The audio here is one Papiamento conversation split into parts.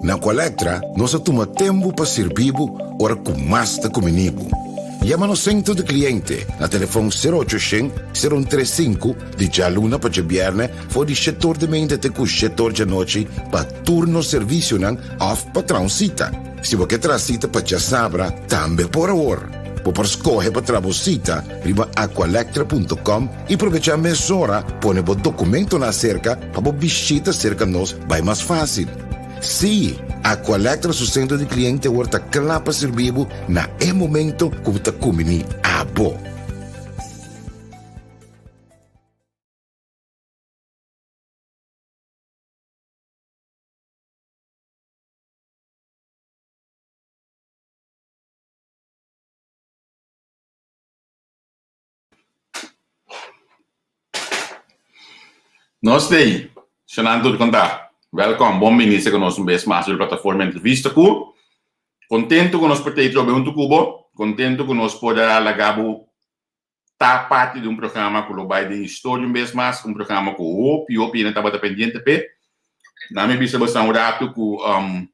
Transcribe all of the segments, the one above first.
Na Aqualectra nos a tuma tempu pa sirbi bo ora ku mas ta kumini bo. Yama nos sentro di kliente na telefon sero ocho shen, sero un tres sinku di djaluna pa djabièrnè for di shetor di meinta te ku shetor djanochi pa tur nos servisionan òf pa traha un sita. Si bo ke traha sita pa djasabra tambe por awor. Bo por skohe pa traha bo sita riba aqualectra punto com i probechá mesora pone bo dokumentonan aserka pa bo bishita serka nos bai mas fásil. Sí, Aqualectra su sentro di kliente awor ta kla pa sirbi bo na e momento ku bo ta kumbiní abo. Nos t'ei, Shanan tur kontá. Wèlkòm, bon bini serka nos un bes mas riba plataforma Entrevista Ku. Kontentu ku nos por t'ei trobe huntu ku bo, kontentu ku nos por a laga bo ta parti di un programa ku lo bai den historia un bes mas, un programa ku hopi hopi hende tabata pendiente p'e. Nan mi bisa boso un ratu ku un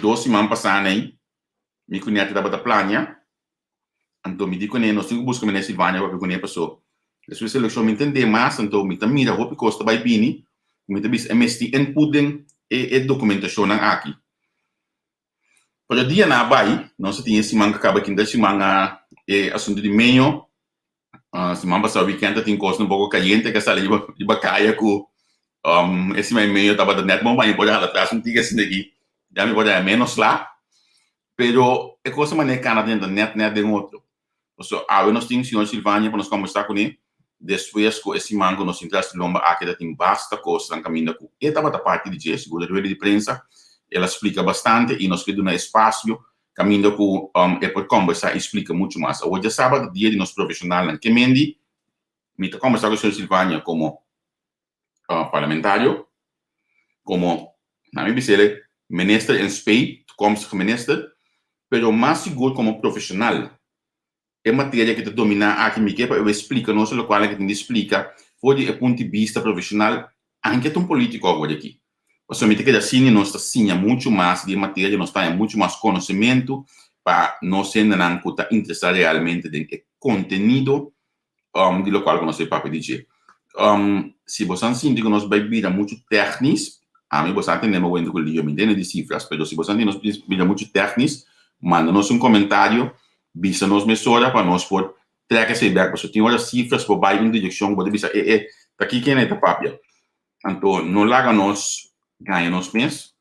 dos siman pasá nei mi ku Netty tabata plania, anto mi di kuné nos tin ku buska Meneer Silvania papia kuné paso despues di elekshon mi ntendé mas, anto mi ta mira hopi kos ta bai bini ku mi ta bisa e mester input den e dokumentashonnan aki. Pero dia nan a bai, nos a tin e siman ku a kaba kinta siman a e asuntu di meño, siman pasá wikènt a tin kosnan un poko kayente ku a sali riba riba kaya ku e siman e meño tabata nèt bon pa mi por a hala tras un tiki asina aki, ya mi por a haña ménos sla, pero e kos a manera kana ta yenta nèt nèt den otro. Pasobra awe nos tin señor Silvania pa nos kombersá kuné, despues ku e siman ku nos tin tras di lomba aki ta tin basta kosnan kaminda ku e tabata parti di dje, sigur den rueda di prensa el a splika bastante i nos ke duna espasio kaminda ku e por kombersá i splika muchu mas. Awor djasaba ta dia di nos profeshonalnan. Ke mendi mi ta kombersá ku señor Silvania komo parlamentario, komo na mi bis'el minister en spe, toekomstige minister, pero mas sigur komo profeshonal. E materia ki ta dominá aki mi ke pa e splika nos lokual e tin di splika for di e punto di bista profeshonal, anke ta un polítiko awor aki. Pasobra mi ta keda asina nos ta siña muchu mas di e materia, nos ta haña muchu mas konosementu pa nos hendenan ku ta interesá realmente den e kontenido di lokual ku nos ta papia di dje. Si boso a sinti ku nos bai bira muchu tèknis, ami boso a tende mi wende ku Leo, mi ntende di sifras, pero si boso a sinti nos bira muchu tèknis, manda nos un komentario, bisa nos mesora pa nos por trèk esei bèk, pasobra tin ora sifras por bai un direkshon ku bo ta bisa e e ta kiko e ta papia. Anto no laga nos gaña nos mes.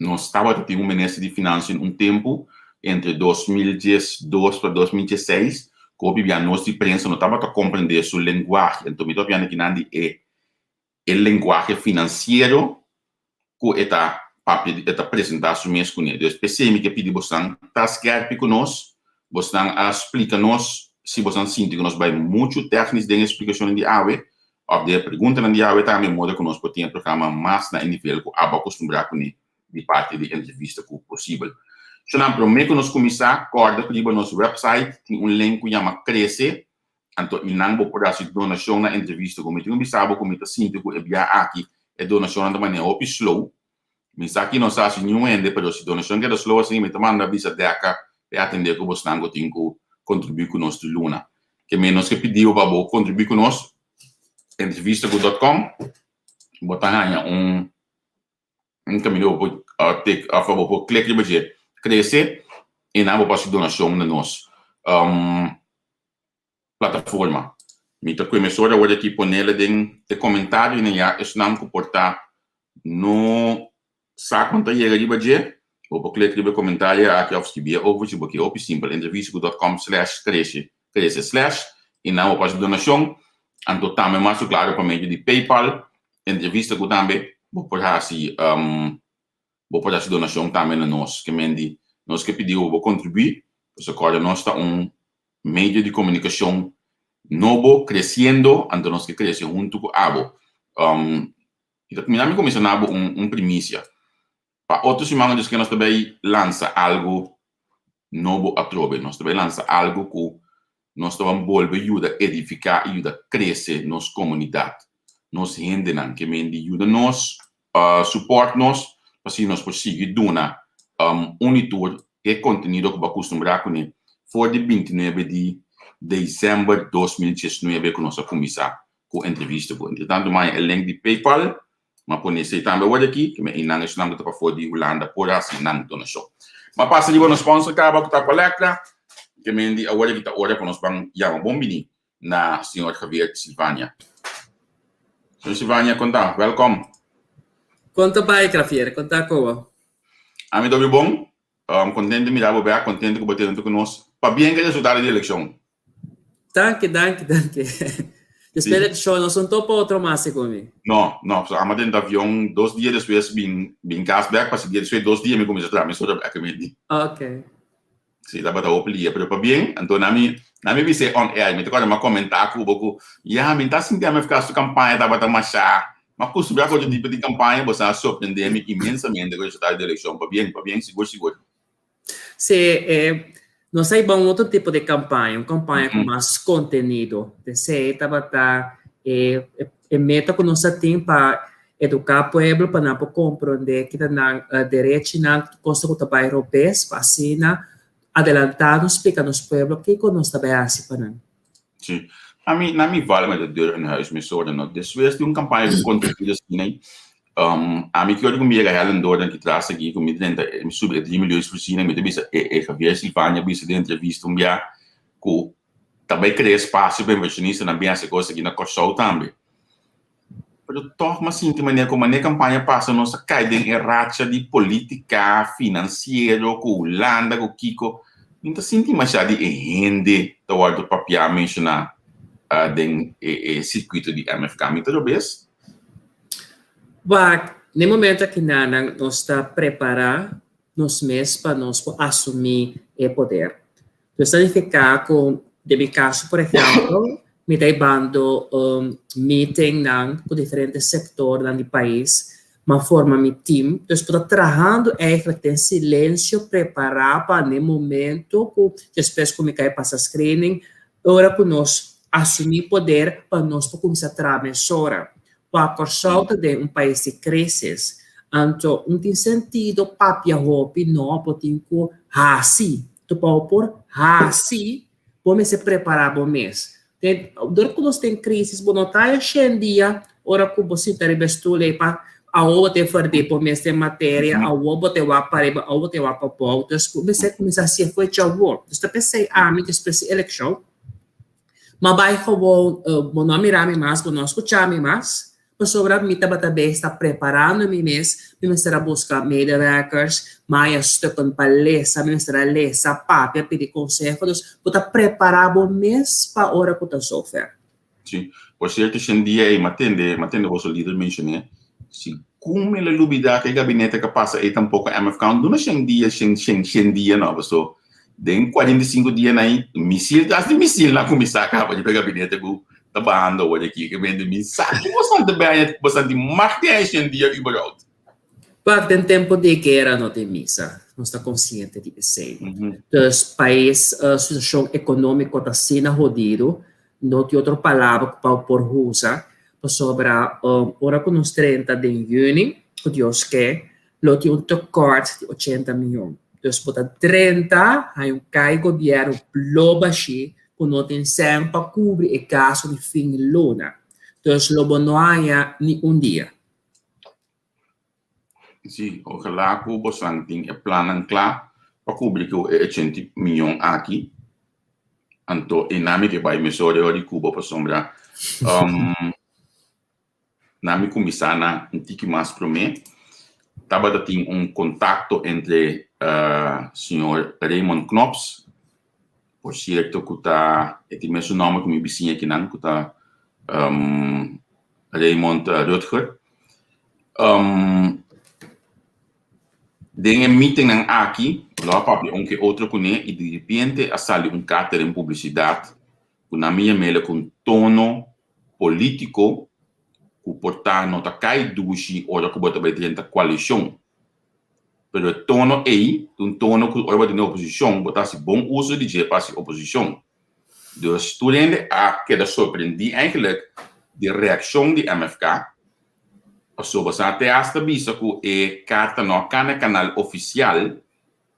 Nos tabata tin un minister di Financiën un tempu, entre 2012 pa 2016, ku hopi bia nos di prensa no tabata komprendé su lenguahe. Anto mi ta papiando kinan di e e lenguahe finansiero ku e ta papia e ta presentá su mes kuné. Dus p'esei mi ke pidi bosnan ta skèrpi ku nos, bosnan a splika nos si bosnan sinti ku nos bai muchu tèknis den e splikashonnan di awe, Òf den e preguntanan di awe tambe moda ku nos por tin e programa mas na e nivel ku abo a kustumbrá kuné di parti di entrevista ku posibel. Shonnan, promé ku nos kuminsá, kòrda ku riba nos wèpsait tin un link ku yama Krese, anto einan bo por hasi donashon na entrevista ku mi. Tin ku bisa bo ku mi ta sinti ku e bia aki e donashonnan ta manera hopi slow. Mi sa ki no sa hasi niun hende, pero si donashon keda slow asina mi ta manda bisa Deka pa e atendé ku bosnan ku tin ku kontribuí ku nos tur luna. Ke menos ke pidi bo pa bo kontribuí ku nos, entrevistaku dot com, bo ta haña un un kaminda bo por tik òf bo por klik riba dje krese i nan bo por hasi donashon na nos plataforma. Mi ta kue mesora awor aki ponele den e komentarionan ya esnan ku por ta no sa kon ta yega riba dje, bo por klik riba e komentario aki òf skibié over si bo ke. Hopi simpel, entrevistaku dot com slash krese krese slash i nan bo por hasi donashon. Anto tambe mas ku klaro pa medio di PayPal, entrevistaku tambe bo por hasi bo por hasi donashon tambe na nos. Ke men di nos ke pidi bo bo kontribuí, pasobra kòrda nos ta un medio di komunikashon nobo, kresiendo, anto nos ke krese huntu ku abo. I ta kuminsá mi kuminsá na bo un un primisia. Pa otro siman nos ke nos ta bai lansa algu nobo atrobe. Nos ta bai lansa algu ku nos ta ban bolbe yuda edifiká i yuda krese nos komunidat, nos hendenan. Ke men di yuda nos, support nos. pa asina nos por sigui duna un i tur e kontenido ku bo a kustumbrá kuné for di 29 di desèmber 2019 ku nos a kuminsá ku entrevista ku. Entretantu maya e link di PayPal, m'a pone esei tambe awor aki, ku mi einan esnan ku ta pafó di Hulanda por hasi nan donashon. M'a pasa riba nos sponsor kaba ku ta Aqualectra, ke men di awor aki ta ora ku nos ban yama bon bini na señor Javier Silvania. Señor Silvania, kon ta? Wèlkòm. Kon ta bai, Javier? Kon ta kobo? Ami ta hopi bon. Kontent di mira bo bèk, kontent ku bo ta huntu ku nos. Pabien ku e resultado di elekshon. Danki, danki, danki. Despues elekshon nos no topa otro mas segun mi. No, no. So amo den avion 2 dia despues bin kas bèk, pasobra dia despues 2 dia mi kuminsá traha mesora bèk mi di. Ok. Si, tabata hopi lia, pero pabien. Anto na mi, na mi bis'é on air, mi ta kòrda mi a komentá ku bo ku ya, mi ta sinti MFK su kampaña tabata mashá. Mi a kustumbrá ku otro tipo di kampaña, boso a sorprendé mi inmensamente ku resultado di elekshon. Pabien, pabien, sigur sigur. Si, e, nos a hiba un otro tipo di kampaña, un kampaña ku mas kontenido. P'esei tabata e, e meta ku nos a tin pa eduká pueblo pa nan por komprondé kita nan derechinan, kos ku ta bai robes, pa asina adelantá nos splika nos pueblo kiko nos ta bai hasi pa nan. Sí. Na mi, na mi val met de deur in huis mesora no. Despues di un campaña cu contenido asina, ami kier cu mi yega Hellendoorn aki tras aki cu mi drenta, mi subi e 3 milieusvoorziening, mi ta bisa e, e Javier Silvania bisa den entrevista un bia cu ta bai crea espacio pa inversionistanan bin haci cos aki na Corsou tambe. Pero tòg m'a sinti manera ku manera kampaña pasa nos a kai den e racha di polítika, finansiero, ku Hulanda, ku kiko. Mi no ta sinti masha di e hende ta wòrdu papiá, menshoná den e sirkuito di MFK. Mi ta robes? Wak, n'e momento akinanan nos ta prepará nos mes pa nos por asumí e poder. Nos ta nifiká ku den mi kaso por ehèmpel mi ta hibando meetingnan ku diferente sektornan di pais, mi a forma mi team, dus bo ta trahando eigentlik den silensio prepará pa n'e momento ku despues ku mi kai pasa screening ora ku nos asumí poder pa nos por kuminsá traha mesora. Wak Kòrsou ta den un pais di krisis, anto no tin sentido papia hopi no, bo tin ku hasi. Tu pa bo por hasi, bo mester prepará bo mes. Den, dor ku nos den krisis, bo no ta haya shen dia ora ku bo sinta riba e stul ei pa awo bo ta ferdí bo mes den materia, awo bo ta wak pariba, awo bo ta wak pabou. Dus bo mester kuminsá hasi e fecha awor. Dus ta p'esei ami despues di elekshon, Ma bai gewoon, bo no a mira mi mas, bo no a skucha mi mas, pasobra mi tabata bes ta preparando mi mes, mi mester a buska medewerkers, maya stukken pa lesa, mi mester a lesa, papia, pidi konseho, dus bo ta prepara bo mes pa ora ku ta zover. Sí, por sierto shen dia ei m'a tende, m'a tende boso lider menshoné, si ku mi lo lubidá ku e gabinete ku a pasa ei tampoko MFK no duna shen dia, shen, shen, shen dia no, paso Den 45 dianan ei, misil tras di misil nan kuminsá kaba riba e gabinete ku ta bahando awor aki. Ke bende mi sa ku bosan ta bèña, bosan tin mag di heshen dia überhaupt. Wak, den tempu di guera no tin misa. Nos ta konsiente di esei. Dus pais situashon ekonómiko ta asina hodidu, no tin otro palabra ku pa por usa, pasobra ora ku nos drenta den yüni, ku Dios ke, lo tin un tekort di 80 miyon. Dus bo ta drenta hay un kai gobièrnu blo bashí ku no tin sèn pa kubri e gastu di fin di luna. Dus lo bo no haña ni un dia. Sí, ojalá ku bosan tin e plannan kla pa kubri ku e 80 miyon aki. Anto e nami ke bai mesora e ora di Cuba pasobra Na mi kuminsá na un tiki mas promé, tabata tin un kontakto entre señor Raymond Knops, por sierto ku ta e tin mesun nòmber ku mi bisiña akinan ku ta Raymond Rutger. Den e meetingnan aki lo a papia un ke otro kuné i diripiente a sali un karta den publisidat ku nan mi yam'el ku un tono polítiko ku por ta no ta kai dushi ora ku bo ta bai drenta koalishon. Pero e tono ei ta un tono ku ora bo ta den oposishon bo ta hasi bon uso di dje pa hasi oposishon. Dus tur hende a keda sorprendí eigenlijk di reakshon di MFK. Pasobra sa te hasta bisa ku e karta no a kana e kanal ofisial,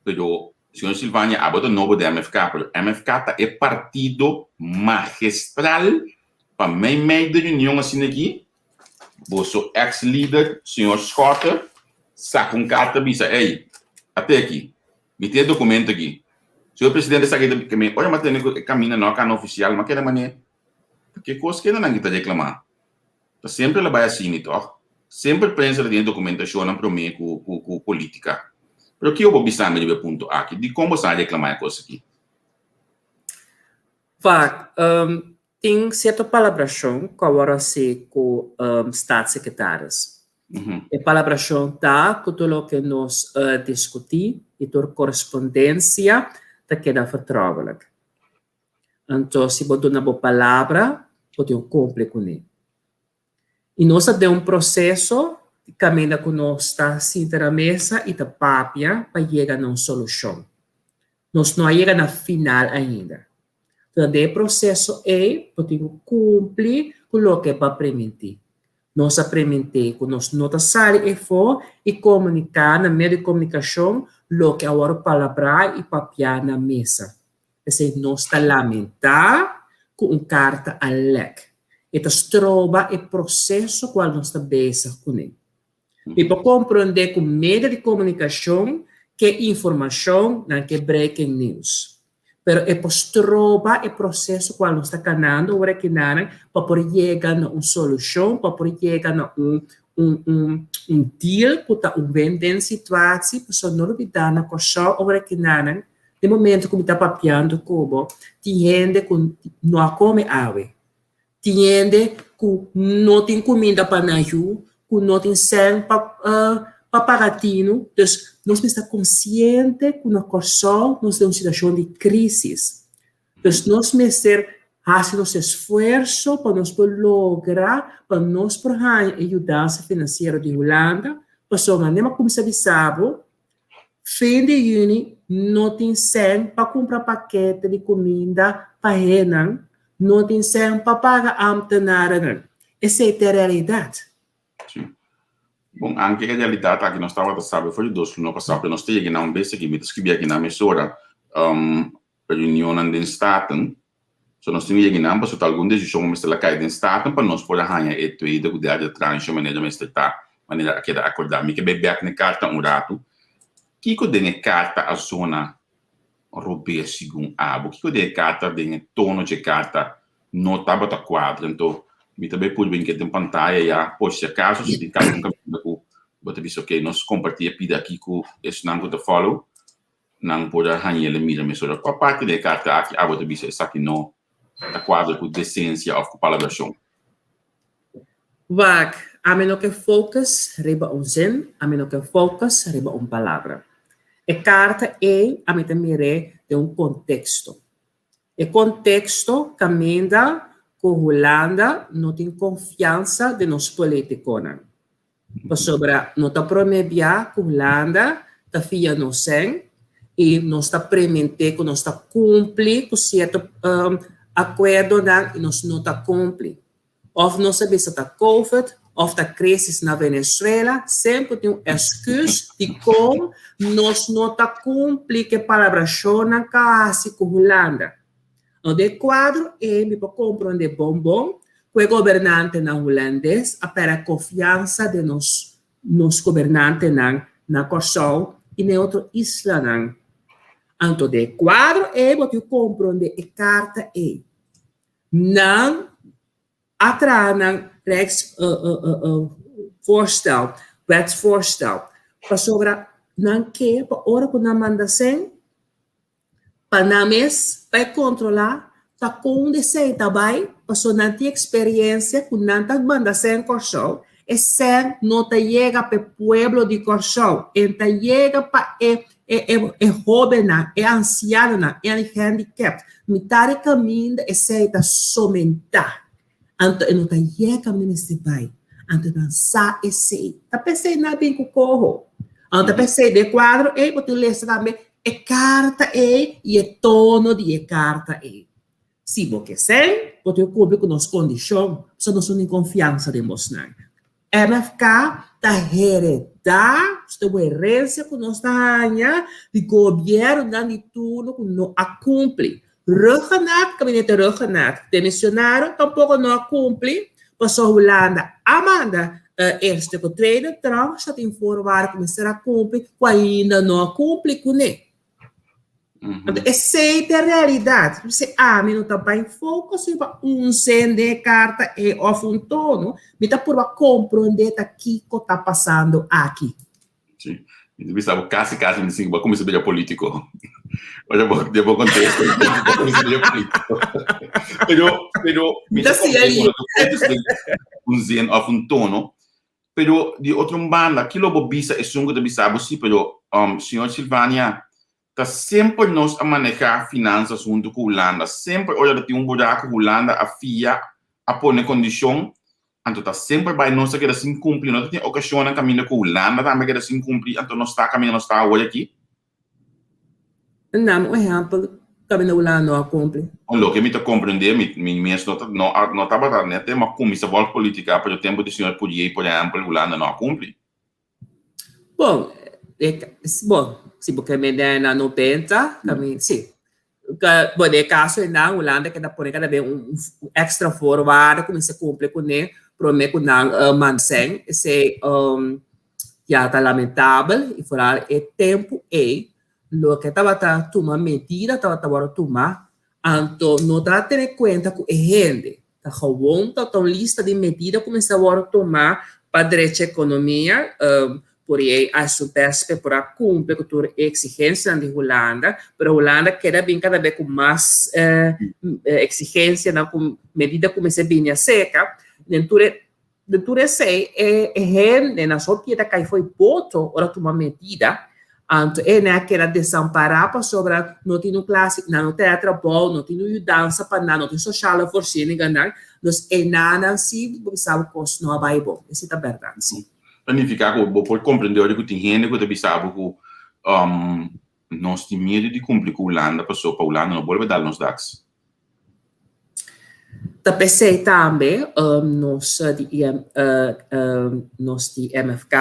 pero señor Silvania abo ta nobo den MFK, pero MFK ta e partido magistral pa meimei di reunion asina aki, boso ex lider señor Schotte saka un karta bisa ey, ate aki, mi tin e documento aki. Señor presidente esaki ta ke mi ora mi a tende ku e kaminda no a kana ofisial, mi a keda manera, ta ke kos keda nan ki ta reklamá? Ta semper lo bai asini tòg? Semper prensa ta tin e dokumentashonnan promé ku ku polítika. Pero kiko bo bisa mi riba e punto aki? Dikon bo sa reklamá e kos aki? Wak, tin sierto palabrashon ku a wòrdu hasi ku Staatssecretaris. E palabrashon ta ku tur loke nos diskutí i tur korespondensia ta keda vertrouwelijk. Anto si bo duna bo palabra, bo tin ku kumpli kuné. I nos ta den un proseso di kaminda ku nos ta sinta na mesa i ta papia pa yega na un solushon. Nos no a yega na final ainda. Durante e proseso ei, bo tin ku kumpli ku loke bo a primintí. Nos a primintí ku nos no ta sali efó i komuniká na medio di komunikashon loke a wòrdu palabrá i papiá na mesa. P'esei nos ta lamentá ku un karta a lèk. E ta stroba e proseso kual nos ta bezig kuné. Mi por komprondé ku medio di komunikashon ke informashon, nan ke breaking news. Pero e por stroba e proseso kual nos ta kanando ora kinanan pa por yega na un solushon, pa por yega na un un un un deal ku ta un win-win situatie, pasobra no lubidá na Kòrsou ora kinanan Den momento ku mi ta papiando ku bo, tin hende ku no a kome awe. Tin hende ku no tin kuminda pa nan yu, ku no tin sèn pa pa paga tinu. Dus nos mester ta konsiente ku na Kòrsou nos den un situashon di krísis. Dus nos mester hasi nos esfuerso pa nos por logra pa nos por haña e yudansa finansiero di Hulanda, pasobra manera mi a kuminsá bisa bo, Fin di yüni no tin sèn pa kumpra pakete di kuminda pa hennan, no tin sèn pa paga ámtenarennan. Esei ta e realidat. Sí. Bon, anke e realidat aki nos tabata sabi for di dos luna pasá, pero nos ta yega na un bes aki, mi ta skribi aki na mesora, reunionnan den Staten. So nos tin ku yega nan pasobra ta algun desishon ku mester la kai den Staten pa nos por a haña e tweede ku derde tranche manera mester ta, manera a keda akordá. Mi ke bai bèk na e karta un ratu. Kiko den e karta a zona robes segun abo? Kiko den e karta, den e tono dje karta no tabata kuadra? Anto mi ta bai purba inke den pantaya ya por si akaso si tin karta un kaminda ku bo ta bisa okay nos kompartí e pida aki ku esnan ku ta follow. Nan por a hañ'el e mira mesora. Kua parti di e karta aki abo ta bisa esaki no ta kuadra ku desensia òf ku palabrashon? Wak, ami no ke focus riba un zin, ami no ke focus riba un palabra. E karta ei ami ta mir'é den un konteksto. E konteksto kaminda ku Hulanda no tin konfiansa den nos politikonan. Pasobra no ta promé bia ku Hulanda ta fia nos sèn i nos ta prement'é ku nos ta kumpli ku sierto akuerdonan i nos no ta kumpli. Òf nos a bisa ta covid òf ta krisis na Venezuela, semper tin un èsküs dikon nos no ta kumpli ku e palabrashonnan ku a hasi ku Hulanda. No den kuadro ei mi por komprondé bon bon ku e gobernantenan hulandes a pèrdè konfiansa den nos nos gobernantenan na Kòrsou i na e otro islanan. Anto den e kuadro ei bo tin ku komprondé e karta ei. Nan a traha nan Rijks voorstel, wetsvoorstel, pasobra nan ke pa ora ku nan manda sèn, Pa nan mes bai kontrolá ta kon esei ta bai, pasobra nan tin eksperensia ku nan ta manda sèn Kòrsou, e sèn no ta yega pa e pueblo di Kòrsou, e ta yega pa e e hóbennan, e ansianonan, e hèndikèpt. Mitar di kaminda esei ta somentá. Anto e no ta yega mester bai. Anto nan sa esei. Ta p'esei nan a bin ku koho. Anto ta p'esei den kuadro ei bo tin lesa tambe e karta ei i e tono di e karta ei. Si bo ke sèn, bo tin ku kumpli ku nos kondishon, pasobra nos no tin konfiansa den bosnan. MFK ta heredá, ta un herensia ku nos ta haña di gobièrnunan di turno ku no a kumpli. Rhuggenaath, Gabinete Rhuggenaath, demisionario, tampoko no a kumpli, pasobra Hulanda a manda eerste ku tweede tranche ta tin voorwaarden ku mester a kumpli ku ainda no a kumpli kuné. Anto esei ta e realidat. P'esei ami no ta bai focus riba un sen den e karta ei òf un tono. Mi ta purba komprondé ta kiko ta pasando aki. Sí. Mi ta bisa bo kasi kasi mi sinti bo a kuminsá bira polítiko. Ora bo den bo kontesto bo a kuminsá bira polítiko. Pero pero mi ta komprendé ku no ta focus den un zin òf un tono. Pero di otro un banda, ki lo bo bisa esun ku ta bisa bo si, pero señor Silvania, ta semper nos a manehá finansas huntu ku Hulanda, semper ora ta tin un buraku Hulanda a fia, a pone kondishon, anto ta semper bai nos a keda sin kumpli, no ta tin okashonnan kaminda ku Hulanda tambe a keda sin kumpli, anto nos ta kaminda nos ta awor aki. Dame un ehèmpel kaminda Hulanda no a kumpli. Loke mi ta komprendé, mi mi mes no ta no a no tabata net te ma kuminsá vòlg politika, pero tempu di señor Pourier por ehèmpel Hulanda no a kumpli. Bon, e bon, si bo ke mende na nobenta, kamin si. Bon, den e kaso einan Hulanda keda pone kada bes un èkstra voorwaarde ku mester kumpli kuné promé ku nan manda sèn. Esei ya ta lamentabel i foral e tempu ei loke tabata tuma medida tabata wòrdu tumá anto no ta tene kuenta ku e hende. Ta gewoon ta un lista di medida ku mester wòrdu tumá pa drecha ekonomia. Por ei a su bes p'e por a kumpli ku tur e eksigensianan di Hulanda, pero Hulanda keda bin kada bes ku mas eksigensianan ku medida ku mester bini aserka. Den tur e den tur esei e hende nan so pieda kai fo'i boto ora tuma medida, anto e hende a keda desampará pasobra no tin un klase, nan no tene trabou, no tin un yudansa pa nan, no tin sociale voorzieningennan. Dus enanan si bo bisa bo kos no a bai bon. Esei ta bèrdat si. Ta nifiká ku bo por komprendé ora ku tin hende ku ta bisa bo ku nos tin miedu di kumpli ku Hulanda pasobra pa Hulanda no bolbe dal nos daks. Ta p'esei tambe nos di nos di MFK,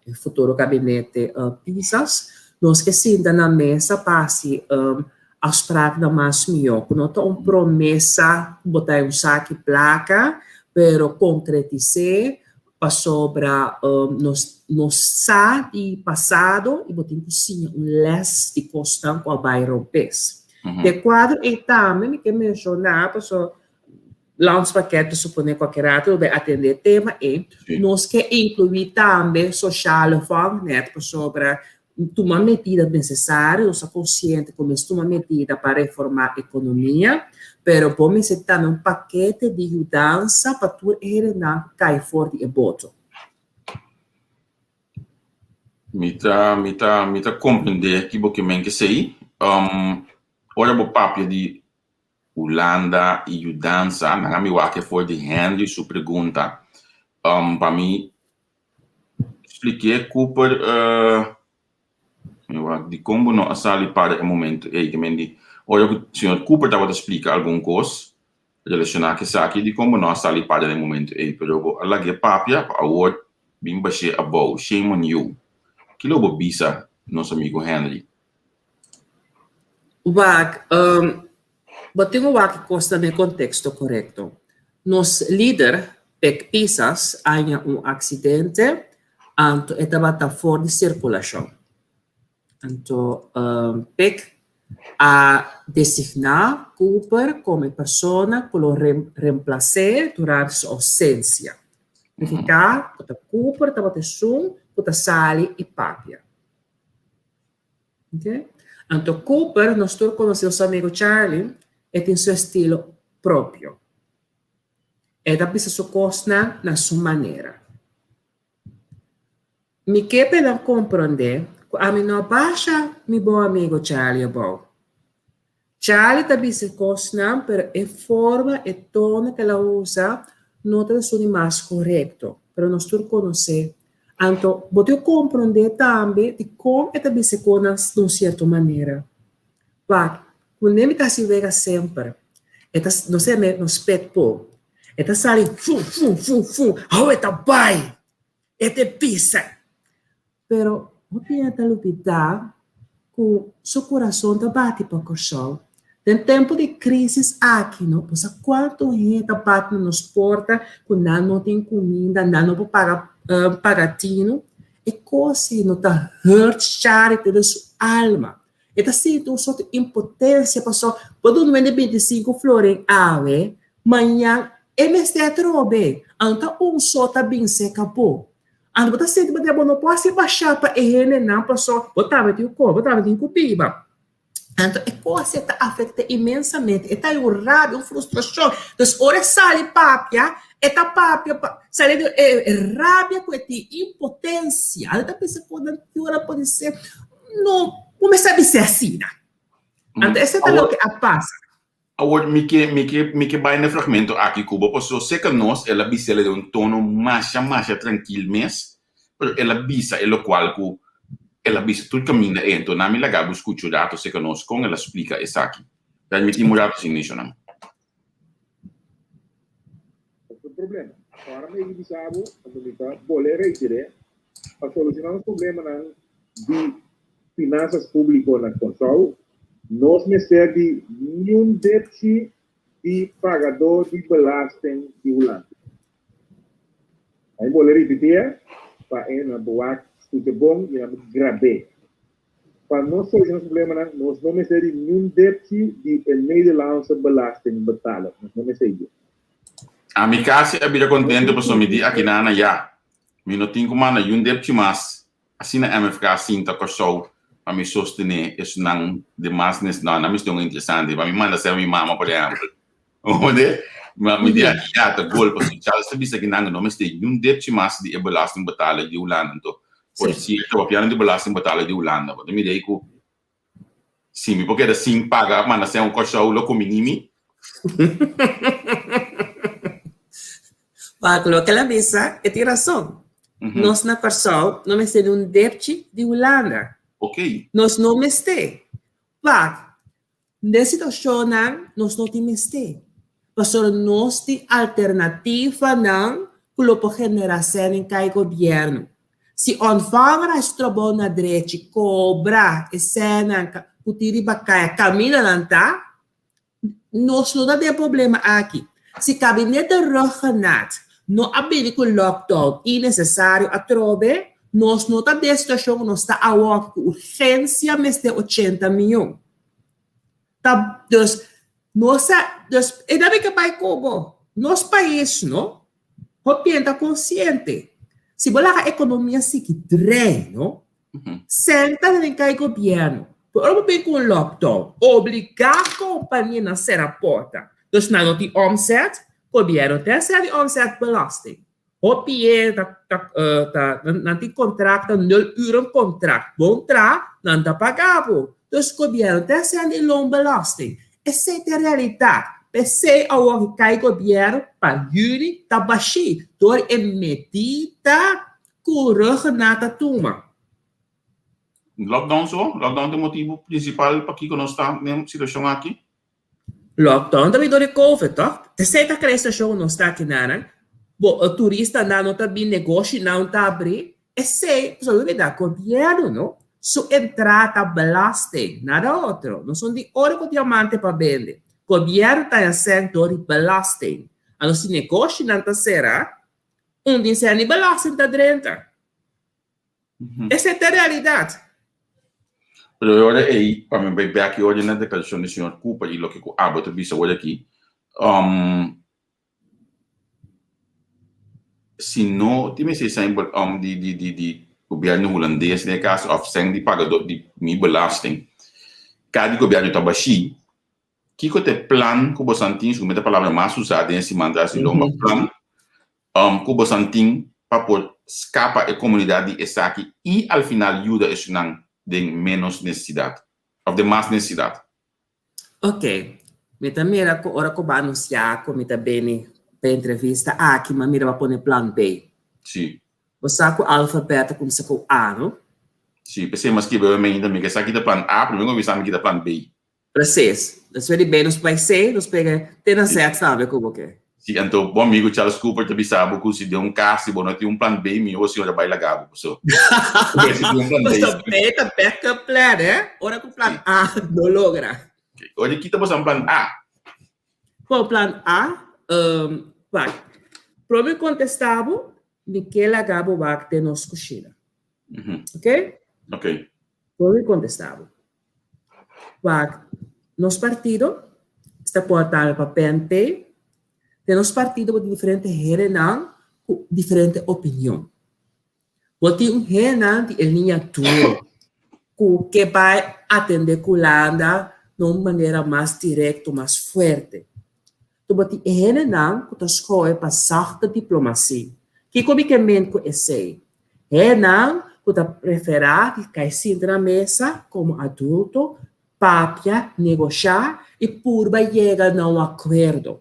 e futuro gabinete Pisas, nos ke sinta na mesa pa hasi afspraaknan mas mihó, ku no ta un promesa ku bo ta un saki plaka, pero konkretis'é pasobra nos nos sa di pasado i bo tin ku siña un lès di kosnan ku a bai robes. De kuadro ei tambe mi ke menshoná pasobra Landspakket ta suponé kualke rato lo bai atendé e tema ei. Nos ke inkluí tambe sociale vangnet pasobra tuma medida nesesario, nos ta konsiente ku mester tuma medida pa reformá ekonomia, pero bo mester tambe un pakete di yudansa pa tur e hendenan ku kai for di e boto. Mi ta mi ta mi ta komprendé ki bo ke men kesei. Ora bo papia di Hulanda i yudansa, nan a mi wak for di Henry su pregunta. Pa mi Spliké Cooper mi wak dikon bo no a sali para e momento ei. Ke men di ora ku señor Cooper tabata splika algun kos relashoná ku esaki dikon bo no a sali para den e momento ei. Pero bo a lag'é papia pa awor bin bash'é abou. Shame on you. Kilo bo bisa nos amigu Henry? Wak, bo tin ku wak e kosnan den konteksto korekto. Nos lider, Pek Pisas, a haña un aksidente, anto e tabata for di sirkulashon. Anto Pek a designá Cooper komo e persona ku lo remplas'é durante su ousensia. Nifiká ku ta Cooper tabata esun ku ta sali i papia. Okay. Anto Cooper, nos tur conoce nos amigo Charlie, e tin su estilo propio. E ta bisa su cosnan na su manera. Mi ke pa nan comprende cu ami no a basha mi bon amigo Charlie abou. Charlie ta bisa e kosnan pero e forma, e tono ku el a usa no ta esun di mas korekto, pero nos tur konosé. Anto bo tin ku komprondé tambe dikon e ta bisa e kosnan di un sierto manera. Wak, kuné mi ta hasi wega semper, e ta nos ta yam'é nos pet po. E ta sali fu fu fu fu, hou e ta bai, e ta bisa. Pero hopi hende ta lubidá ku su kurason ta bati pa Kòrsou. Den tempu di krísis aki no, bo sa kuantu hende ta bati na nos porta ku nan no tin kuminda, nan no por paga paga tinu. E kos ei no ta hurt Charity den su alma. E ta sinti un sorto impotensia pasobra bo duna un hende bintisinko florin awe, mañan e mester atrobe. Anto un so ta bin serka bo. Anto bo ta sinti manera bo no por hasi bashá pa e hendenan pasobra bo tambe tin ku kome, bo tambe tin ku biba. Anto e kos ei ta afekt'é inmensamente, e ta un rabia, un frustrashon. Dus ora e sali papia, e ta papia pa sali di e rabia ku e tin, impotensia. E ta pensa ku nan ki ora pudi ser, no bo mester bisa asina. Anto esei ta loke a pasa. Awor mi ke mi ke mi ke bai na e fragmento aki ku bo pasobra seka nos el a bis'el den un tono masha masha trankil mes, pero el a bisa e lokual ku el a bisa tur kaminda ei. Anto nan mi laga bo skucha un rato seka nos kon el a splika esaki. Permití mi un rato sin menshona. Otro problema. Ora mi a bisa bo, anto mi ta bolé reiter'é, pa solucioná nos problemanan di finanzas público na Kòrsou, nos mester di niun depchi di pagadó di belasting di Hulanda. Mi bolé ripitié pa e nan por wak skucha bon i nan por grab'é. Pa nos soluciona nos problemanan, nos no mester di niun depchi di e Nederlandse belastingbetaler. Nos no mester di. Ami casi a bira contento pasobra mi di aki nana ya. Mi no tin cu manda yun depchi mas. Asina MFK a sinta Corsou pa mi sostene esunnan di mas nes no, nan mister un interesante. Pa mi manda ser mi mama por ehempel. Hoorde? Ma mi di aki ya ta gol pasobra Charles ta bisa aki nan no mester yun depchi mas di e belastingbetaler di Hulanda. Anto por cierto papiando di belastingbetaler di Hulanda bo ta mira ei cu Si mi por keda sin paga manda sèn un Kòrsou lo kumini mi. Wak loke el a bisa e tin rason. Nos na Kòrsou no mester di un depchi di Hulanda. Nos no mester. Wak, den situashonnan nos no tin mester. Pasobra nos tin alternativanan ku lo por generá sèn den kai gobièrnu. Si ontvanger hasi trabou na drechi, kobra e sènnan ku tin riba kaya kaminda nan ta, nos no ta den problema aki. Si kabinete Rhuggenaath no a bini ku lockdown innesesario atrobe, nos no ta den situashon ku nos ta awor ku urgensia mester ochenta mion. Ta dus nos a dus e debe ke bai kobo nos pais no hopi hende ta konsiente si bo laga ekonomia sigui drei no sèn ta den kai gobièrnu pero ora bo bin ku un lockdown obligá kompanianan sera porta dus nan no tin omzet gobièrnu ta sera di omzet belasting. Hopi e ta ta ta nan tin contract ta nul uren contract bon tra nan ta paga bo dus gobierno ta hasiendo e loonbelasting esey ta e realidad pesey awor ki cay gobierno pa juni ta bashi door e medida cu Rhuggenaath ta tuma. Lockdown so? Lockdown ta e motibo principal pakiko nos ta den situacion aki? Lockdown ta bin dor di covid toch? Esei ta krea situacion ku nos ta aki nanan. Bo turistanan no ta bin, negoshinan no ta abri. Esei, pasobra lo bida gobierno no su entrada belasting, nada otro. No son di oro ku diamante pa bende. Gobierno ta haña sèn dor di belasting. Anto si negoshinan ta sera, un di sèn di belasting ta drenta. Esei ta e realidat. Pero e ora ei, pa mi bai bek e ora na deklarashon di señor Cooper i loke ku abo ta bisa ora aki, si no tin mester sèn di di di di gobièrnu hulandes den e kaso òf sèn di pagadó di mi belasting, ka di gobièrnu ta bashí, Kiko ta e plan ku bosan tin, sugmente e palabra mas usá den e siman tras di lomba, plan, ku bosan tin pa por skapa e komunidat di esaki i al final yuda esunnan den ménos nesesidat òf den mas nesesidat? Ok, mi ta mira ku ora ku bo a anunsiá ku mi ta bini pa e entrevista aki, mi a mira bo a pone plan B. Sí. Bo sa ku alfabet ta kumsa ku A, no? Sí, p'esei mi a skibi awor mi ainda mi ke sa ki ta plan A, promé ku mi bisa mi ki ta plan B. Precies. Despues di B nos bai C, nos pega te na Z tambe ku bo ke. Si, anto bo amigo Charles Cooper ta bisa bo ku si den un kas si bo no tin un plan B, mihó si ora bai laga bo. Paso, si tin un plan B. Paso B ta backup plan, eh? Ora ku plan A no logra. Ora kita boso un plan A? Bon, plan A, um, wak. Prome kontestá bo, mi ke laga bo wak den nos kushina. Ok? Ok. Prome kontestá bo. Wak, nos partido sta por tambe pa PNP. Den nos partido bo tin diferente hendenan ku diferente opinion. Bo tin un hendenan di e liña duro ku ke bai atende ku Hulanda na un manera mas direkto, mas fuerte. Anto bo tin e hendenan ku ta skohe pa zachte diplomatie. Kiko mi ke ment ku esei? Hendenan ku ta preferá di kai sinta na mesa komo adulto, papia, negoshá i purba yega na un akuerdo.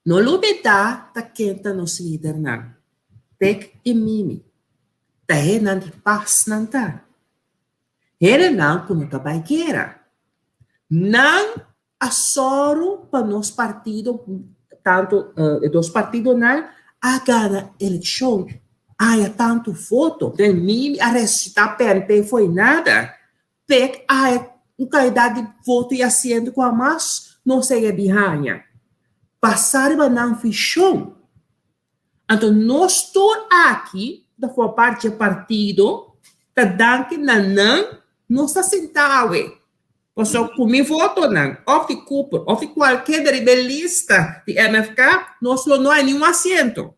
No lubidá ta ken ta nos lidernan, Pek i Mimi. Ta hendenan di pas nan ta. Hendenan ku no ta bai guera. Nan a sòru pa nos partido, tantu e dos partidonan a gana elekshon, haya tantu voto. Den Mimi a resusitá PNP fo'i nada. Pek a haya un kantidat di voto i asiento ku hamas nos a yega di haña. Basá riba nan vishon. Anto nos tur aki ta forma parti dje partido, ta danki na nan nos ta sinta awe. Pasobra ku mi votonan, òf di Cooper, òf di kualke riba e lista di MFK, nos lo no hay niun asiento.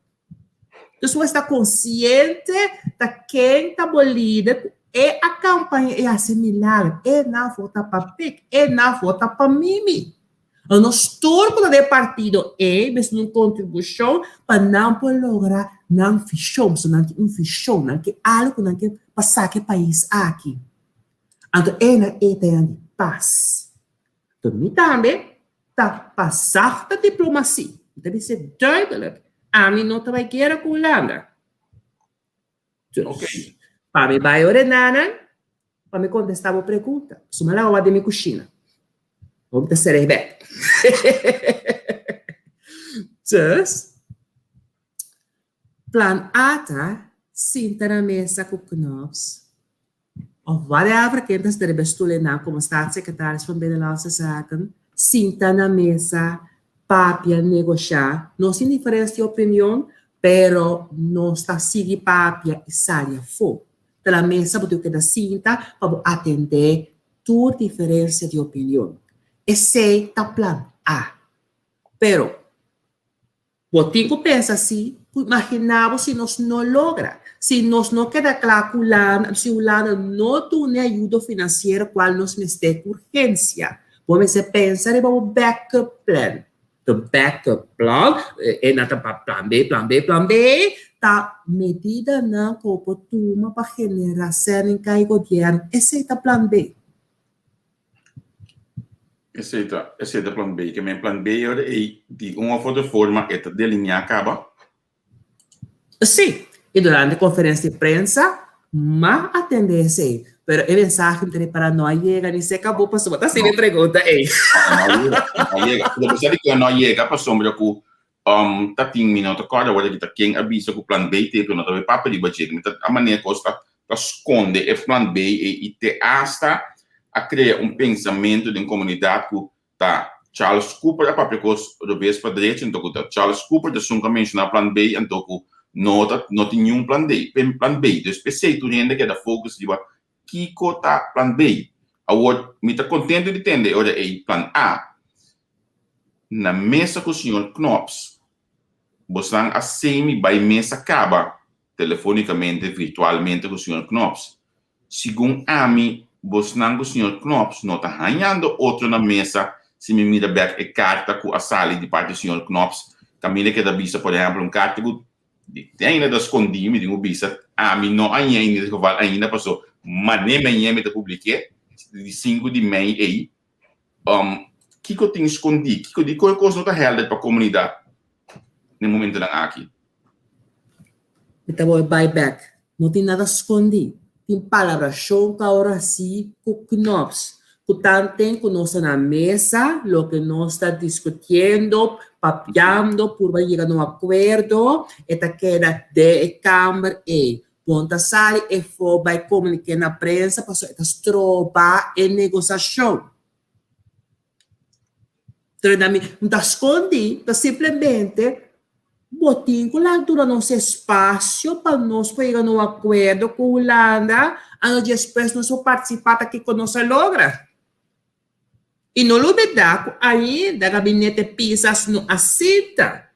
Dus bo esta konsiente ta ken ta bo lider ku e a kampaña e hasi milagro, e nan vota pa Pik, e nan vota pa Mimi. Nos tur ku ta den partido ei mester duna un kontribushon pa nan por logra nan vishon, pasobra nan tin un vishon, nan ke algu ku nan ke pa saka e pais aki. Anto e nan e ta yan di pas. Anto mi tambe ta pa zachte diplomatie. Mi ta bisa duidelijk, ami no ta bai guera ku Hulanda. Dus, pa mi bai ora nanan, pa mi kontestá bo pregunta. Suma lawa den mi kushina. Bo ta seré bèk. Dus, plan A ta sinta na mesa ku Knops of whatever ken ta sinta riba e stul einan komo staatssecretaris van Binnenlandse Zaken, sinta na mesa, papia, negoshá. Nos tin diferensia di opinion, pero nos ta sigui papia i sali afó. Ta na mesa bo tin ku keda sinta pa bo atendé tur diferensia di opinion. Esei ta plan A. Pero, bo tin ku pensa si, ku imaginá bo si nos no logra, si nos no keda kla ku Hulanda, si Hulanda no duna e ayudo finansiero kual nos mester ku urgensia. Bo mester pensa riba bo backup plan. The backup plan, e nan ta pa plan B, plan B, plan B, ta medidanan ku bo por tuma pa generá sèn kai gobièrnu. Esei ta plan B. Esei ta, esei ta plan B. Ke men plan B ora ei di un of otro forma e ta delineá kaba? Sí, i durante konferensia di prensa m'a atendé esei, pero e mensahe mi ta repará no a yega ni serka bo pasobra bo ta hasi mi pregunta ei. No a yega, no a yega. Pero apesar di ku e no a yega pasobra ku ta tin mi no ta kòrda awor aki ta ken a bisa ku plan B te pero no ta bai papia riba dje. Mi ta a manera kos ta ta skonde e plan B ei i te asta a krea un pensamentu den komunidat ku ta Charles Cooper a papia kos robes pa drechi anto ku ta Charles Cooper ta esun ku a menshoná plan B anto ku no ta no tin niun plan D plan B. Dus p'esei tur hende keda focus riba kiko ta plan B. Awor mi ta kontento di tende e ora ei plan A. Na mesa ku señor Knops bosnan a semi bai mesa kaba telefonicamente, virtualmente ku señor Knops. Segun ami bosnan ku señor Knops no ta hañando otro na mesa si mi mira bek e karta ku a sali di parti señor Knops kaminda e keda bisa por ehempel un karta ku te ainda ta skondí mi tin ku bisa ami no a ña in ieder geval ainda paso mane mi a ña mi ta publik'é di sinku di mei ei. Kiko tin skondí? Kiko di koe kos no ta helder pa komunidat na e momentonan aki? Mi ta bolbe bai bek. No tin nada skondí. Tin palabrashon ku a ora hasi ku Knops. Ku tanten ku nos ta na mesa, loke nos ta diskutiendo, papiando, purba yega na un akuerdo, e ta keda den e kamber ei. Bon ta sali efo bai komuniké na prensa pasobra e ta stroba e negosiashon. Pero na mi no ta skondí, ta simplemente bo tin ku laga duna nos espasio pa nos por yega na un akuerdo ku Hulanda, anto despues nos por partisipá ta kiko nos a logra. I no lubidá ku ainda gabinete Pisas no a sinta.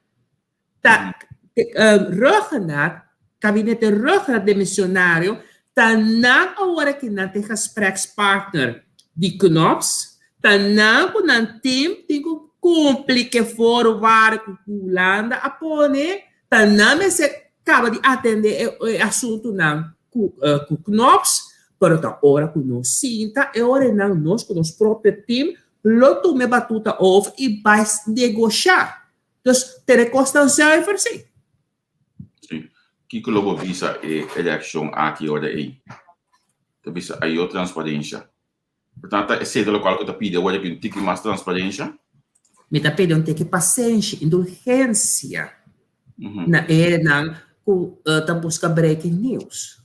Ta Rhuggenaath, gabinete Rhuggenaath demisionario, ta nan awor aki nan ta e gesprekspartner di Knops, ta nan ku nan team tin ku kumpli ku e voorwaarden ku Hulanda a pone, ta nan mester kaba di atende e asuntunan ku Knops, pero ta ora ku nos sinta e ora nan nos ku nos propio team lo tuma e batuta over i bai negoshá. Dus tere kosnan zuiver si. Si. Kiko lo bo bisa e reakshon aki ora ei? Ta bisa ayo transparensha. Por tanto esei ta lokual ku ta pidi awor aki un tiki mas transparensha? Mi ta pidi un tiki pasenshi, indulgensia na e nan ku ta buska breaking news.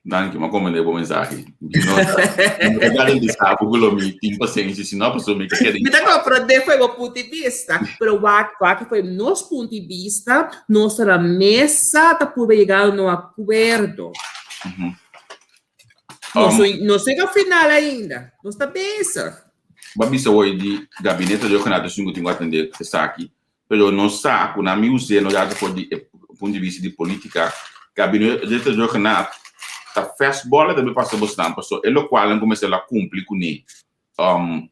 Danki, m'a comprende bo mensahe. Mi no ta garantisa bo ku lo mi tin pasenshi, si no pasobra mi ka keda. Mi ta comprende fo'i bo punto di bista, pero wak wak fo'i nos punto di bista, nos ta na mesa ta purba yega na un akuerdo. Nos no yega final ainda, nos ta bezig. Bo a bisa hoy di gabinete regional ta esun ku tin ku atende esaki. Pero nos sa ku na mi us'é no yata for di e punto di bista di politica, Gabinete Rhuggenaath ta fastball e ta bin pasa bosnan paso e lokualnan ku mester la kumpli kuné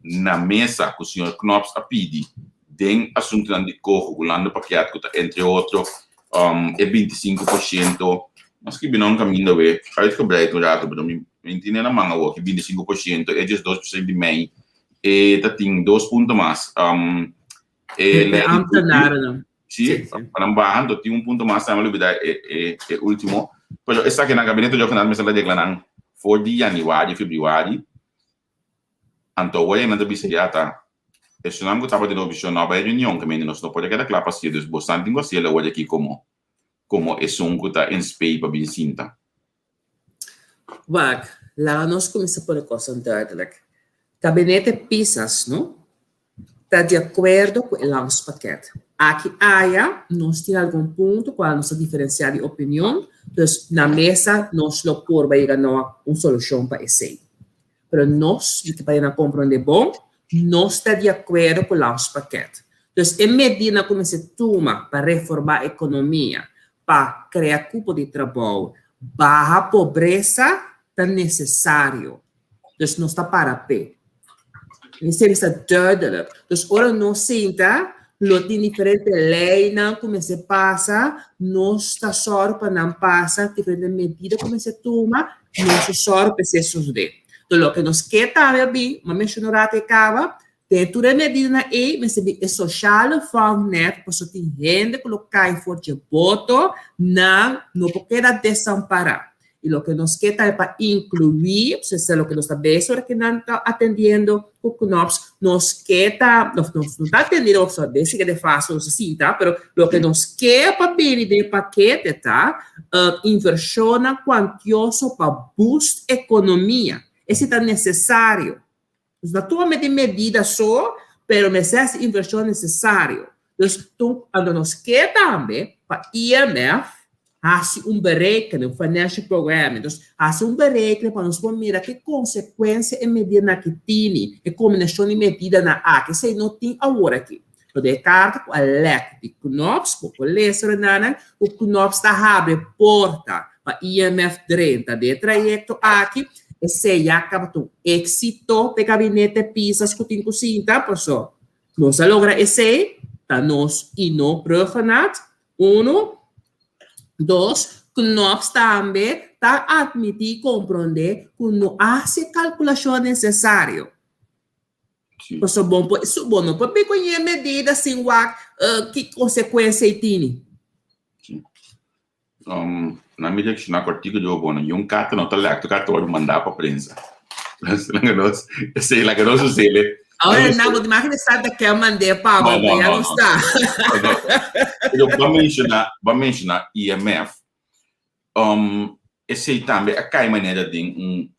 na mesa ku señor Knops a pidi den asuntunan di koho ku landepakket ku ta entre otro e 25%, mi a skibi nan un kaminda awe uitgebreid un rato pero mi tine na man awor ki 25% e 12% di mei e ta tin dos punto mas. E lei di ambtenarennan. Sí, pa nan baha, anto tin un punto mas tambe lubida e e e ultimo. Pero esaki nan gabinete regional mester a regla nan for di januari, februari. Anto awor nan ta bisa ya ta esunnan ku tabata den oposishon no a bai reunion, ke mende nos no por a keda kla pa hasié, dus bosan tin ku hasiel awor aki komo komo esun ku ta en spei pa bin sinta. Wak, laga nos kuminsá pone kosnan duidelijk. Gabinete Pisas, no, ta di akuerdo ku e landspakket. Aki aya nos tin algun punto kual nos ta diferensiá di opinion, dus na mesa nos lo purba yega na un solushon pa esei. Pero nos, mi ta p'e nan komprondé bon, nos ta di akuerdo ku landspakket. Dus e medidanan ku mester tuma pa reformá ekonomia, pa krea kupo di trabou, baha pobresa ta nesesario. Dus nos ta para p'e. Esei ta duidelijk. Dus ora nos sinta, lo tin diferente leinan ku mester pasa, nos ta sòru pa nan pasa, diferente medida ku mester tuma, nos ta sòru pa esei sosodé. Enton loke nos ke tambe a bin, mi a menshoná un rato e kaba, den tur e medidanan ei mester bin e sociale vangnet, pasobra tin hende ku lo kai for dje boto, nan no por keda desampará. I loke nos ke ta e pa inkluí, esei loke nos ta bes ora ku nan ta atendiendo ku Knops, nos ke ta, nos no ta atendiendo, nos ta bes sigue den fase nos ta sinta, pero loke nos ke pa bini den e pakete ta invershonnan kuantioso pa boost ekonomia. Esei ta nesesario. Nos ta tuma mete medida so, pero mester hasi invershon nesesario. Dus tur anto nos ke tambe pa IMF hasi un berekening, un financial programming. Dus hasi un berekening pa nos por mira ke konsekuensia e medidanan aki tini, e kombinashon di medidanan aki. Esei no tin awor aki. Pero den e karta ku a lek di Knops, bo por lesa renanan ku Knops ta habri porta pa IMF drenta den e trayekto aki. Esei ya kaba ta un éksito pa e gabinete Pisas ku tin ku sinta, paso nos a logra esei, ta nos i no Rhuggenaath. Unu. Dos, Knops tambe ta atmití i komprondé ku no a hasi e kalkulashon nesesario. Sí. Pasobra bo por, su, bo no por bin ku ñe medida sin wak ki konsekuensia i tini. Sí. Um, na mi reakshoná ku artíkulo di bo, bon, un karta no ta lèk, tur karta wòrdu mandá pa prensa. Laga nos, esei laga nos usele. Ahora na bo imagina sa ta ke mandé pa bo, No, no, ya no, no no. sta. No, no. Pero ba menciona, ba menciona IMF. Esei tambe a kai manera den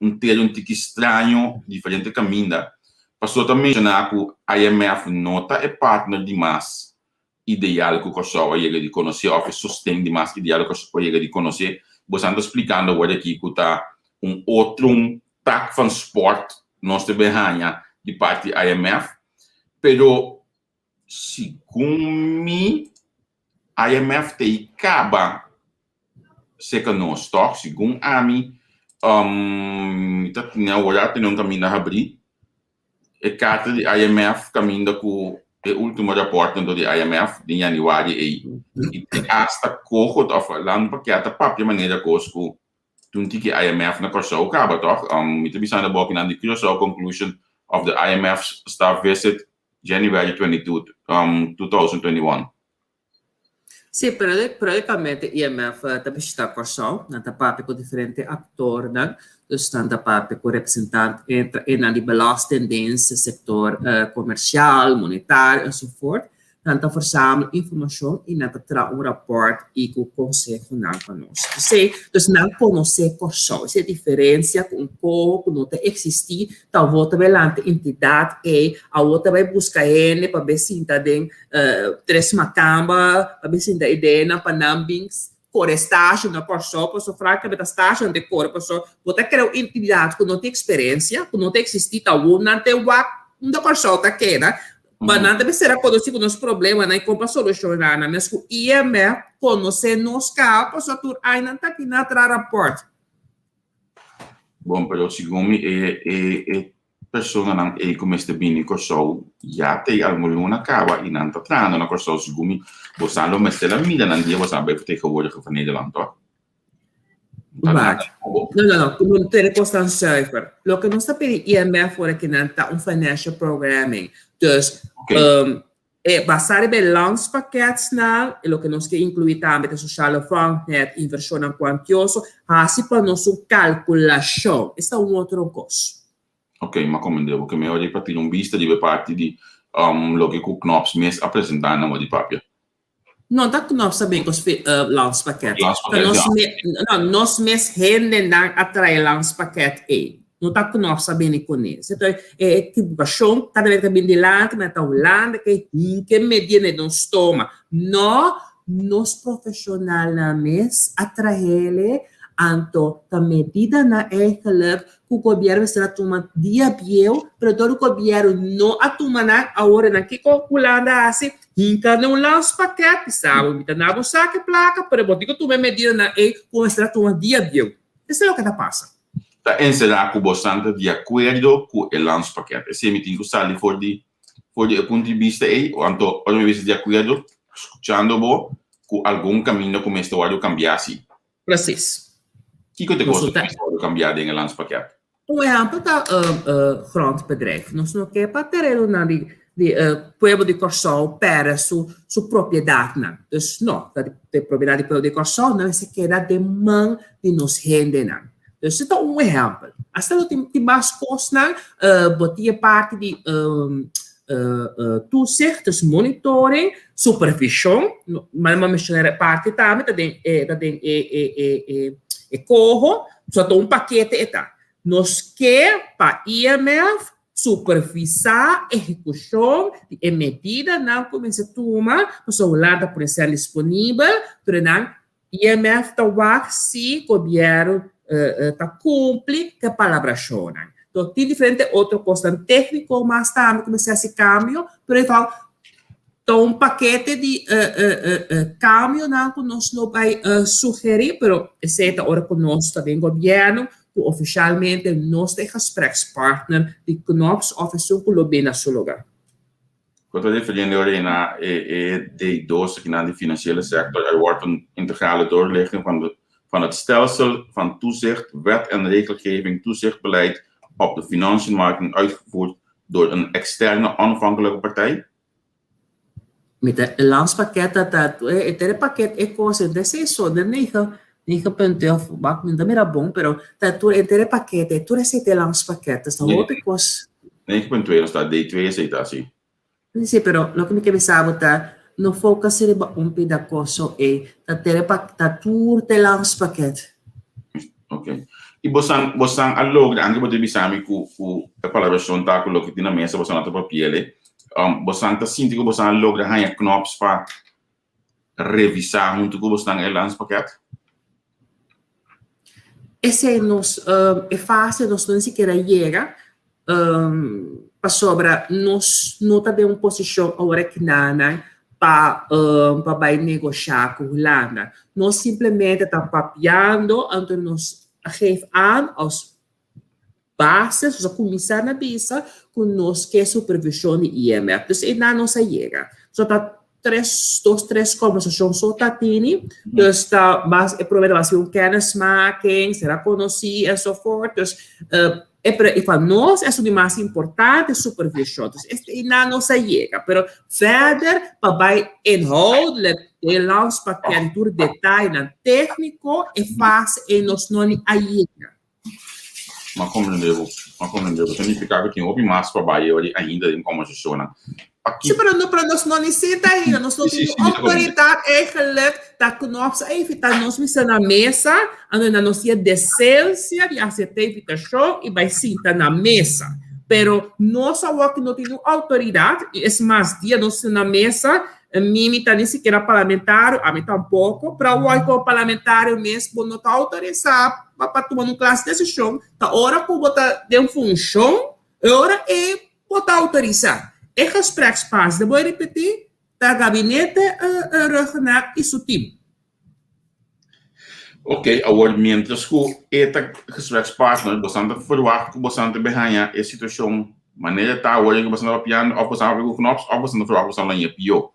un tera un tiki straño, diferente kaminda. Pasobra ta menciona ku IMF no ta e partner di mas ideal ku Kòrsou a yega di konosé òf e sosten di mas ideal ku Kòrsou a yega di konosé. Bosan ta splikando awor aki ku ta un otro un tak van spòrt nos ta bin haña di parti IMF, pero segun mi IMF ta i kaba seka nos tòg? Segun ami mi ta tene awor a tene un kaminda habrí E karta di IMF kaminda ku e ultimo rapòrt tanto di IMF den yanüari ei i te asta koho òf landpakket ta papia manera kos ku tun tiki IMF na Kòrsou kaba tòg. Mi ta bisando bo akinan di Curaçao conclusion of the IMF staff visit January 22, 2021. Sí, periódicamente IMF ta bishitá Kòrsou. Nan ta papia ku diferente aktornan. Dus nan ta papia ku representante nan di Belastingdienst, sektor komersial, monetario ensovoort. Nan ta versamel informashon i nan ta traha un rapòrt i ku konsehonan pa nos. P'esei, dus nan konosé Kòrsou. Esei e diferensia ku un koho ku no ta eksistí ta awor ta bai lanta entidat ei, awor ta bai buska hende pa bai sinta den tres makamba pa bin sinta ideanan pa nan bin kore stasio na Kòrsou pasobra frankamente ta stasio nan ta kore pasobra bo ta krea un entidat ku no tin eksperensia ku no ta eksistí ta awor nan ta wak unda Kòrsou ta keda pa nan ta mester a konosí ku nos problemanan i kon pa solushoná nan mes ku IMF konosé nos kaba pasobra tur aña nan ta aki nan a traha rapòrt. Bon pero segun mi e Personanan ei ku mester bini Kòrsou ya ta ei algun luna kaba i nan ta trahando na Kòrsou segun mi bosan lo mester a mira nan dia bosan a bai vertegenwoordiger van Nederland toch? Wak. No, no, no, ku no tere kosnan zuiver. Loke nos ta pidi IMF ora ki nan ta un financial programming. Dus, E basá riba e landspakketsnan, e loke nos ke inkluí tambe ta sociale vangnet, invershonnan kuantioso, hasi pa nos un kalkulashon. Esta un otro kos. Ok, m'a komprendé bo. Ke mehor di pa tira un bista riba e parti di loke ku Knops mes a presentá na wòrdu di papia. No ta Knops a bin ku landspakket. Landspakket, Ta nos ja. me, no, nos mes hendenan a trae landspakket ei. No ta Knops a bini kuné. Se ta e ekibukashon kada bes ta bini dilanti, men ta Hulanda ke hinke media den nos stoma. No, nos profeshonalnan mes a trahele, anto ta medidanan eigenlijk ku gobièrnu mester a tuma dia bieu, pero dor ku gobièrnu no a tuma nan, awor nan kiko Hulanda a hasi? Hinka den un landspakket, bisa bo mi ta na bo saka e plaka, pero bo tin ku tuma e medidanan ei ku mester a tuma dia bieu. Esei loke ta pasa. Ta enserá ku bosan ta di akuerdo ku e landspakket. Esei mi tin ku sali for di for di e punto di bista ei, anto ora mi bisa di akuerdo, skuchando bo ku algun kaminda ku mester wòrdu kambiá si. Precies. Kiko ta e kos ku mester wòrdu kambiá den e landspakket? Un ehèmpel ta grondbedrijf. Nos no ke pa terenonan di di pueblo di Kòrsou pèrdè su su propiedatnan. Dus no, ta di propiedat di pueblo di Kòrsou nan mester keda den man di nos hendenan. Dus esei ta un ehèmpel. Asta lo tin tin mas kosnan, bo tin e parti di toezicht, dus monitoring, supervishon, ma mi a menshoná e parti tambe ta den e ta den e e e e koho, so ta un pakete e ta. Nos ke pa IMF Supervisá ehekushon di e medidanan ku mester tuma pasobra Hulanda ta pone sèn disponibel, pero nan IMF ta wak si gobièrnu ta kumpli ku e palabrashonnan. Enton tin diferente otro kosnan tékniko mas tambe ku mester hasi kambio, pero e ta un pakete di kambionan ku nos lo bai sugerí, pero esei ta ora ku nos ta den gobièrnu ku ofishalmente nos ta e gesprekspartner di Knops òf esun ku lo bin na su lugá. Ku ta referiendo ora ei na e D dos akinan di financiële sector, er wordt een integrale doorlichting van de van het stelsel van toezicht, wet en regelgeving, toezichtbeleid op de financiënmarkten uitgevoerd door een externe onafhankelijke partij? Mi ta e landspakket ta ta e tere pakket e kos e desei so den negen. 9.2 of wak, mi no ta mira bon, pero ta tur henter e pakete, tur esei ta e landspakket, dus ta hopi kos. 9.2 nos ta D2 esei ta si. Si, pero loke mi ke bisa bo ta, no focus riba un pida kos so ei, ta tere pa, ta tur ta e landspakket. Ok. I bosan, bosan a logra, anke bo ta bisa mi ku, ku e palabrashon ta ku loke tin na mesa bosan a ta papiele, um, bosan ta sinti ku bosan a logra haña knops pa revisá huntu ku bosnan e landspakket? Esei nos, e fase nos no ni sikiera yega, pasobra nos no ta den un posishon awor aki nan pa pa bai negoshá ku Hulanda. Nos simplemente ta papiando, anto nos a geef aan als basis, nos a kuminsá na bisa ku nos ke supervishon di IMF. Dus einan nos a yega. So ta tres, dos, tres kòmbersashon so ta tini. Dus ta mas e promé ta basi un kennismaking, sera konosí ensovoort. Dus e pero e pa nos esun di mas importante supervishon. Dus einan nos a yega. Pero verder pa bai inhoudelijk den landspakket tur detayenan tékniko e fase ei nos no ni a yega. M'a komprendé bo, m'a komprendé bo. Ta nifiká ku tin hopi mas pa bai ori ainda den kòmbersashonnan. Sí, pero no, pero nos no ni sinta ainda. Nos no tin outoridat eigenlijk ta ku nos a invitá nos mester na mesa, anto na nos tin e desensia di aseptá e invitashon i bai sinta na mesa. Pero nos awor ku no tin un outoridat, i es mas dia nos sinta na mesa, Mimi ta ni sikiera parlamentario, ami tampoko, pero awor komo parlamentario mes bo no ta outorisá pa pa tuma un klas desishon, ta ora ku bo ta den funshon, e ora ei bo ta outorisá. E gesprekspas, debo e ripití, ta gabinete Rhuggenaath i su tim. Ok, awor mientras ku e ta gesprekspartner, bosan ta ferwagt ku bosan ta bin haña e situashon manera ta awor ku bosan ta papiando òf bosan a papia ku Knops òf bosan ta ferwagt ku bosan lo haña pió?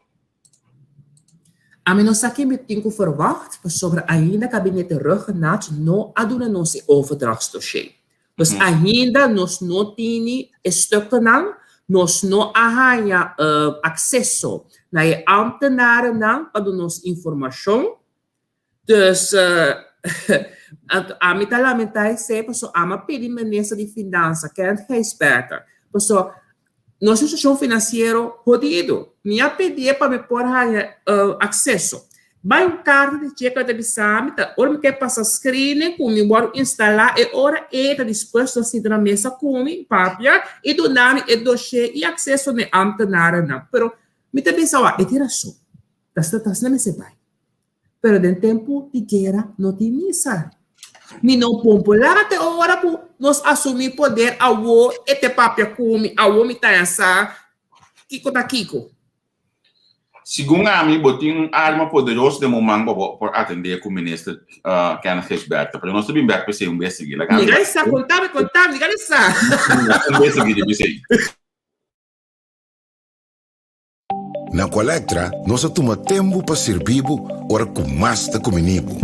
Ami no sa ken mi tin ku ferwagt pasobra ainda Gabinete Rhuggenaath no a duna nos e overdrachtsdossier. Dus ainda nos no tini e stukkennan, nos no a haña akseso na e ambtenarennan pa duna nos informashon. Dus ami ta lamentá esei pasobra ami a pidi minister di Finansa, Kent Gijsbertha, pasobra nos situashon finansiero hodido. Mi a pidié pa mi por haña akseso. Bai un karta di dje ku e ta bisa mi ta ora mi ke pasa screening ku mi wòrdu instalá e ora e ta dispuesto a sinta na mesa ku mi papia i duna mi e doshé i akseso na e ámtenarennan. Pero mi ta bisa wak e tin rason. Ta asina mester bai. Pero den tempu di guera no tin misa. Mi no por laga te ora ku nos asumí poder awo e te papia ku mi, awo mi ta ya sa kiko ta kiko. Segun ami bo tin un arma poderoso den bo man pa bo por atendé ku Minister Kenneth Gijsbertha, pero nos ta bin bèk p'esei un bes sigui. Laga mi. Diga sa, konta mi, konta mi, diga sa. Un bes sigui di p'esei. Na Colectra nos a tuma tempu pa sirbi bo ora ku mas ta kumini bo.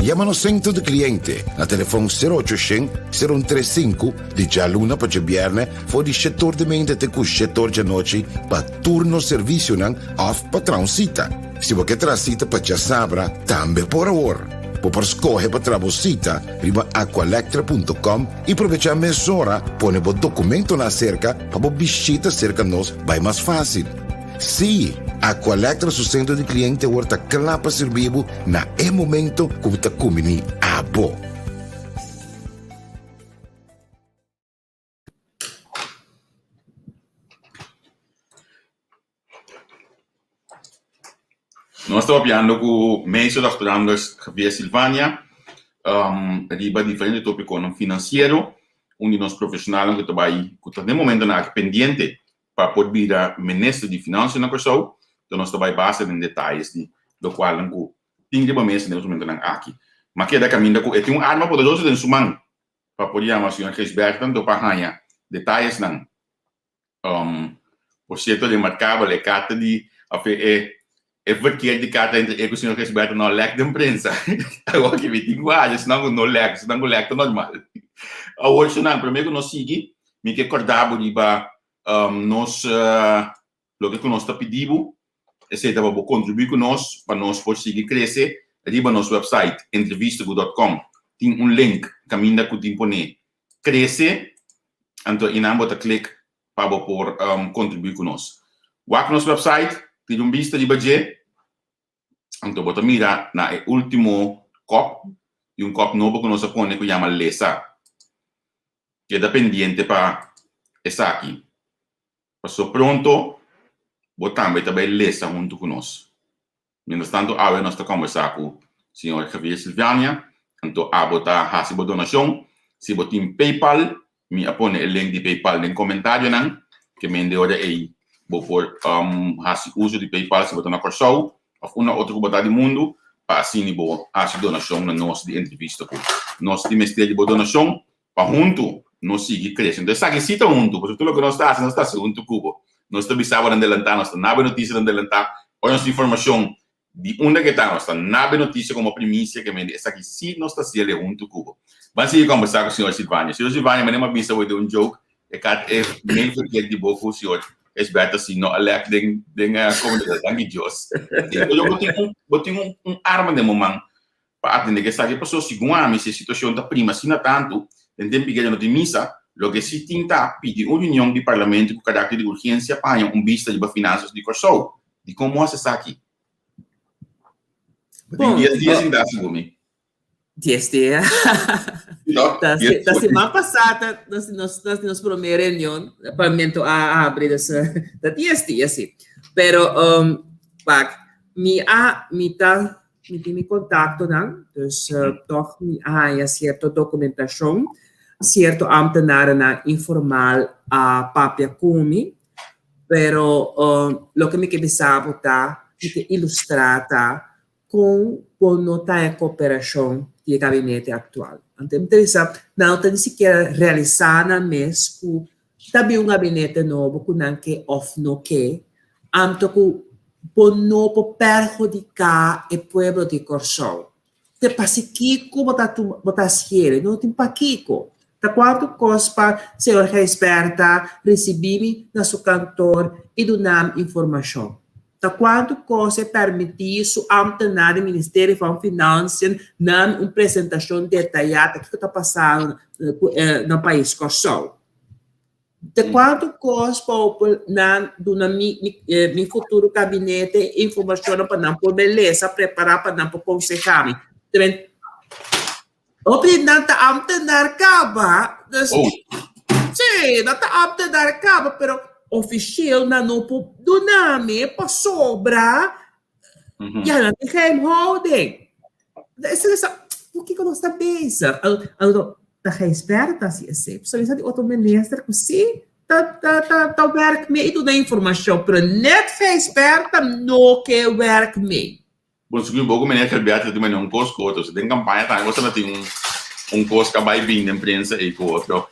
Yama nos sentro di kliente na telefon sero ocho shen, sero un tres sinku di djaluna pa djabièrnè for di shetor di mente te ku shetor djanochi pa tur nos servisionan òf pa traha un sita. Si bo ke traha sita pa djasabra tambe por awor. Bo por skohe pa traha bo sita riba aqualectra punto com i probechá mesora pone bo dokumentonan aserka pa bo bishita serka nos bai mas fásil. Sí, Aqualectra su sentro di kliente awor ta kla pa sirbi bo na e momento ku bo ta kumbiní abo. Nos ta papiando ku Meester Dòkter Anders Javier Silvania riba diferente tópikonan finansiero. Un di nos profeshonalnan ku ta bai ku ta den momentonan aki pendiente pa por bira Minister di Finansia na Kòrsou. Enton nos ta bai basta den detayes di lokualnan ku tin riba mesa den nos momentonan aki. Ma keda kaminda ku e tin un arma poderoso den su man pa por yama señor Gijsbertha anto pa haña detayesnan. Por cierto remarcabel e carta di of e e verkeer di carta entre e cu señor Gijsbertha no a lek den prensa. Awor ki mi tin cu haci esnan cu no lek, esnan cu lek ta normal. Awor esnan prome cu nos sigui mi ke corda bo riba nos loke cu nos ta pidi bo, esey ta pa bo contribui cu nos pa nos por sigui crece. Riba nos website entrevistaku.com tin un link kaminda ku tin pone krese, anto einan bo ta klik pa bo por kontribuí ku nos. Wak nos website, tira un bista riba dje, anto bo ta mira na e último kòp di un kòp nobo ku nos a pone ku yama Lesa. Keda pendiente pa esaki, paso pronto bo tambe ta bai lesa huntu ku nos. Mientras tanto awe nos ta kombersá ku señor Javier Silvania, anto abo ta hasi bo donashon. Si bo tin PayPal, mi a pone e link di PayPal den komentarionan, ke mende ora ei bo por hasi uso di PayPal si bo ta na Kòrsou òf unda otro ku bo ta di mundu, pa asina bo hasi donashon na nos di Entrevista Ku. Nos tin mester di bo donashon pa huntu nos sigui krese. Entonces esaki sí ta huntu, pasobra tur loke nos ta hasi, nos ta hasi huntu ku bo. Nos ta bisa bo nan delantá, nos ta na bo e notisia nan delantá, ora nos tin informashon di unda ke ta, nos ta na bo e notisia komo primisia ke mende. Esaki sí nos ta hasi el huntu ku bo. Ban sigui kombersá ku señor Silvania. Señor Silvania, manera mi a bisa bo den un joke, e kat e mail verkeerd di bo ku señor Gijsbertha si no a lek den den komunidat. Danki Dios. Bo tin un bo tin un arma den bo man pa atende ku esaki paso segun ami si e situashon ta prima asina tantu den tempu iglesia no tin misa loke si tin ta pidi un reunion di parlamento ku karakter di urgensia pa haña un bista riba finansas di Kòrsou. Dikon bo hasi esaki? Bo tin dies dia sin ta segun mi. Dies dia. Ta siman pasá ta nos nos nos promé reunion parlamento a habri dus ta dies dia si. Pero wak mi a mi ta Mi tin mi kontaktonan, dus tòg mi a haña sierto dokumentashon. Sierto ámtenarenan informal a papia ku mi, pero loke mi ke bisa bo ta, mi ke ilustrá ta kon bo no ta e koperashon di e gabinete aktual. Anto mi ta bisa, nan no ta ni sikiera realisá nan mes ku Ta bin un gabinete nobo ku nan ke òf no ke, anto ku bo no por perhudiká e pueblo di Kòrsou. Te pasikiko bo ta tuma bo ta hasié, no tin pakiko. Ta kuantu kos pa señor Gijsbertha risibí mi na su kantor i duna mi informashon. Ta kuantu kos e permití su ámtenar di Ministerio van Financiën na mi un presentashon detayá ta kiko ta pasando na pais Kòrsou. Te kuantu kos pa nan duna mi mi futuro kabinete informashonnan pa nan por belesa prepará pa nan por konsehá mi. Hopi nan ta ámtenar kaba. Dus, sí, nan ta ámtenar kaba, pero ofisiel nan no por duna mi pasobra ya nan tin geheimhouding. Kiko nos ta bezig? Anto ta Gijsbertha ta hasi esei. Pasobra mi sa di otro minister ku sí ta ta ta ta wèrk mee i duna informashon, pero nèt Gijsbertha no ke wèrk mee. Bon sigur bo ku meneer Gijsbertha ta tin manera un kos ku otro. Den kampaña tambe bo tabata tin un kos ku a bai bin den prensa ei ku otro.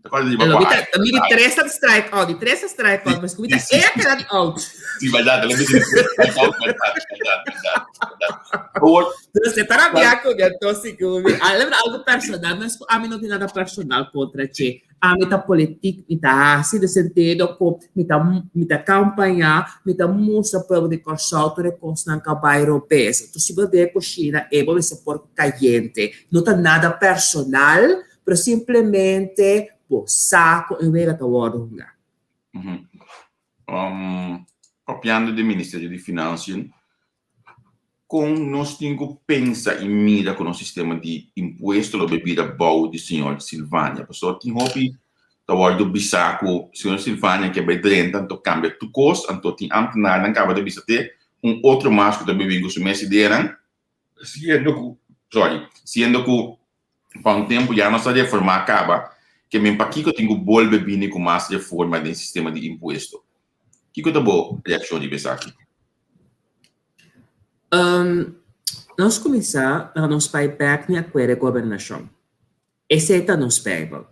Ta kòrda di Lo mi ta, mi di tres ta strike out, di tres ta strike out, mas ku mi ta e a keda di out. Sí, bèrdat, lo mi di tres strike out, bèrdat, bèrdat, bèrdat, bèrdat. Awor, Dus e ta rabia ku mi anto sigur mi. A lembra algo personal, mas ku ami no tin nada personal kontra dje. Ami ta politik, mi ta hasi den sentido ku mi ta mi ta kampañá, mi ta mustra pueblo di Kòrsou tur e kosnan ku a bai robes. Anto si bo den e kushina ei bo mester por kayente. No ta nada personal, Pero simplemente bo sa ku e wega ta wòrdu hungá. Papiando di Ministerio di Financiën, kon nos tin ku pensa i mira ku nos sistema di impuesto lo bay bira bou di señor Silvania? Pasobra tin hopi ta wòrdu bisa ku señor Silvania ke bay drenta anto kambia tur kos, anto tin ambtenarnan kaba ta bisa te un otro mas ku ta bay bin ku su mes ideanan, siendo ku, sorry, siendo ku Pa un tempu ya nos a reformá kaba, ke men pakiko tin ku bolbe bini ku mas reforma den sistema di impuesto? Kiko ta bo reakshon riba esaki? Nos kuminsá laga nos bai bèk na e akuerdo di gobernashon. Esei ta nos Beibel.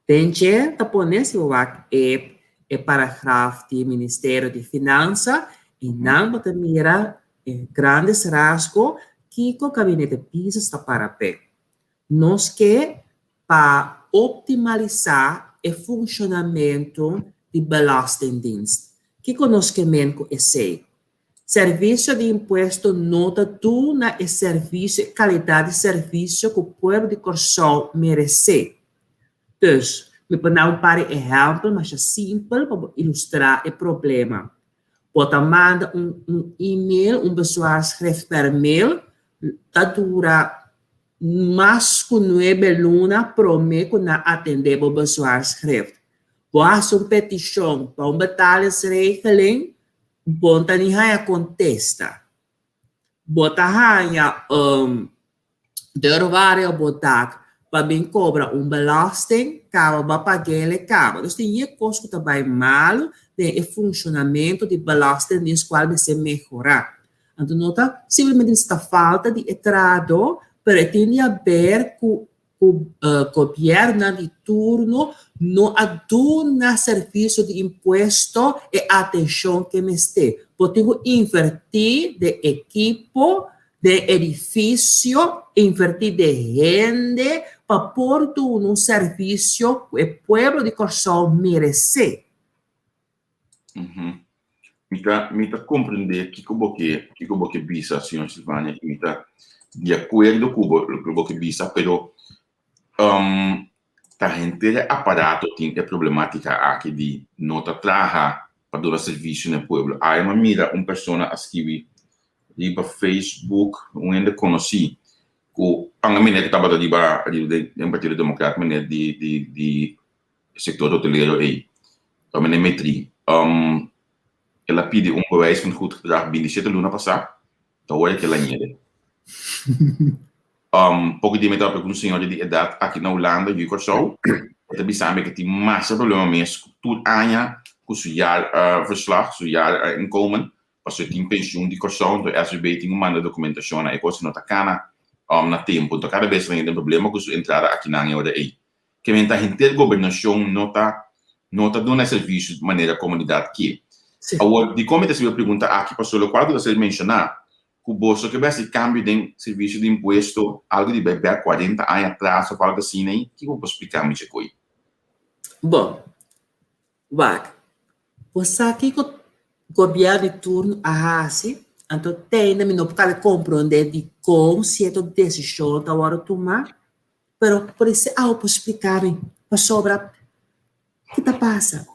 Den dje ta pone si bo wak e e paragraf di Ministerio di Finansa i nan bo ta mira e grandes rasgo kiko Gabinete Pisas ta para p'e. Nos ke pa optimalisá e funshonamentu di Belastingdienst. Kiko nos ke men ku esei? Servisio di impuesto no ta duna e servisio, e kalidat di servisio ku pueblo di Kòrsou meresé. Dus, mi por na un par di ehèmpel masha simpel pa bo ilustrá e problema. Bo ta manda un un email, un bezwaarschrift per mail, ta dura mas ku nuebe luna promé ku nan atendé bo bezwaarschrift. Bo hasi un petishon pa un betalingsregeling, bo no ta ni haña kontesta. Bo ta haña un deurwaarder op bo dak pa bin kobra un belasting, kaba bo a pag'el e kaba. Dus tin e kos ku ta bai malu den e funshonamentu di belastingdienst kual mester mehorá. Anto no ta simplemente ta falta di e trahadó, pero e tin di haber ku ku gobièrnunan di turno no a duna servisio di impuesto e atenshon ke mester. Bo tin ku invertí den ekipo, den edifisio, invertí den hende pa por duna un servisio ku e pueblo di Kòrsou meresé. Mi ta mi ta comprende kiko bo ke kiko bo ke bisa señor Silvania y mi ta di acuerdo cu bo loke bo ke bisa pero um, ta henter e aparato tin e problematica aki di no ta traha pa duna servicio na e pueblo. Awe mi a mira un persona a skibi riba Facebook, un hende conoci cu panga meneer cu tabata riba riba den Partido Democrat meneer di di di sector hotelero ey. Ta meneer Metri. Um, el a pidi un bewijs van goed gedrag 27 luna pasá, ta hoor ke el a ñede. Um, poko dia mi tabata ku un señora di edat aki na Hulanda, yu Kòrsou, e ta bisa mi ke tin masha problema mes ku tur aña ku su jaar uh, verslag, su jaar uh, inkomen, pasobra e tin pensioen di Kòrsou, enton SVB tin ku manda dokumentashon na e kos, si no ta kana um, na tempu. Enton kada bes nan tin problema ku su entrada akinan e ora ei. Ke men ta henter gobernashon no ta no ta duna e servisio manera komunidat ke. Awor, dikon mi ta hasiba e pregunta aki? Pasobra lokual ku ta ser menshoná ku boso ke bai hasi kambio den servisio di impuesto, algu di bai bèk kuarenta aña atras òf algu asina ei, kiko bo por splika mi dje koi? Bon, wak, bo sa kiko gobièrnu di turno a hasi? Anto te ainda mi no por kaba komprondé dikon sierto desishon ta wòrdu tumá. Pero por ese awo por splica mi pasobra ki ta pasa?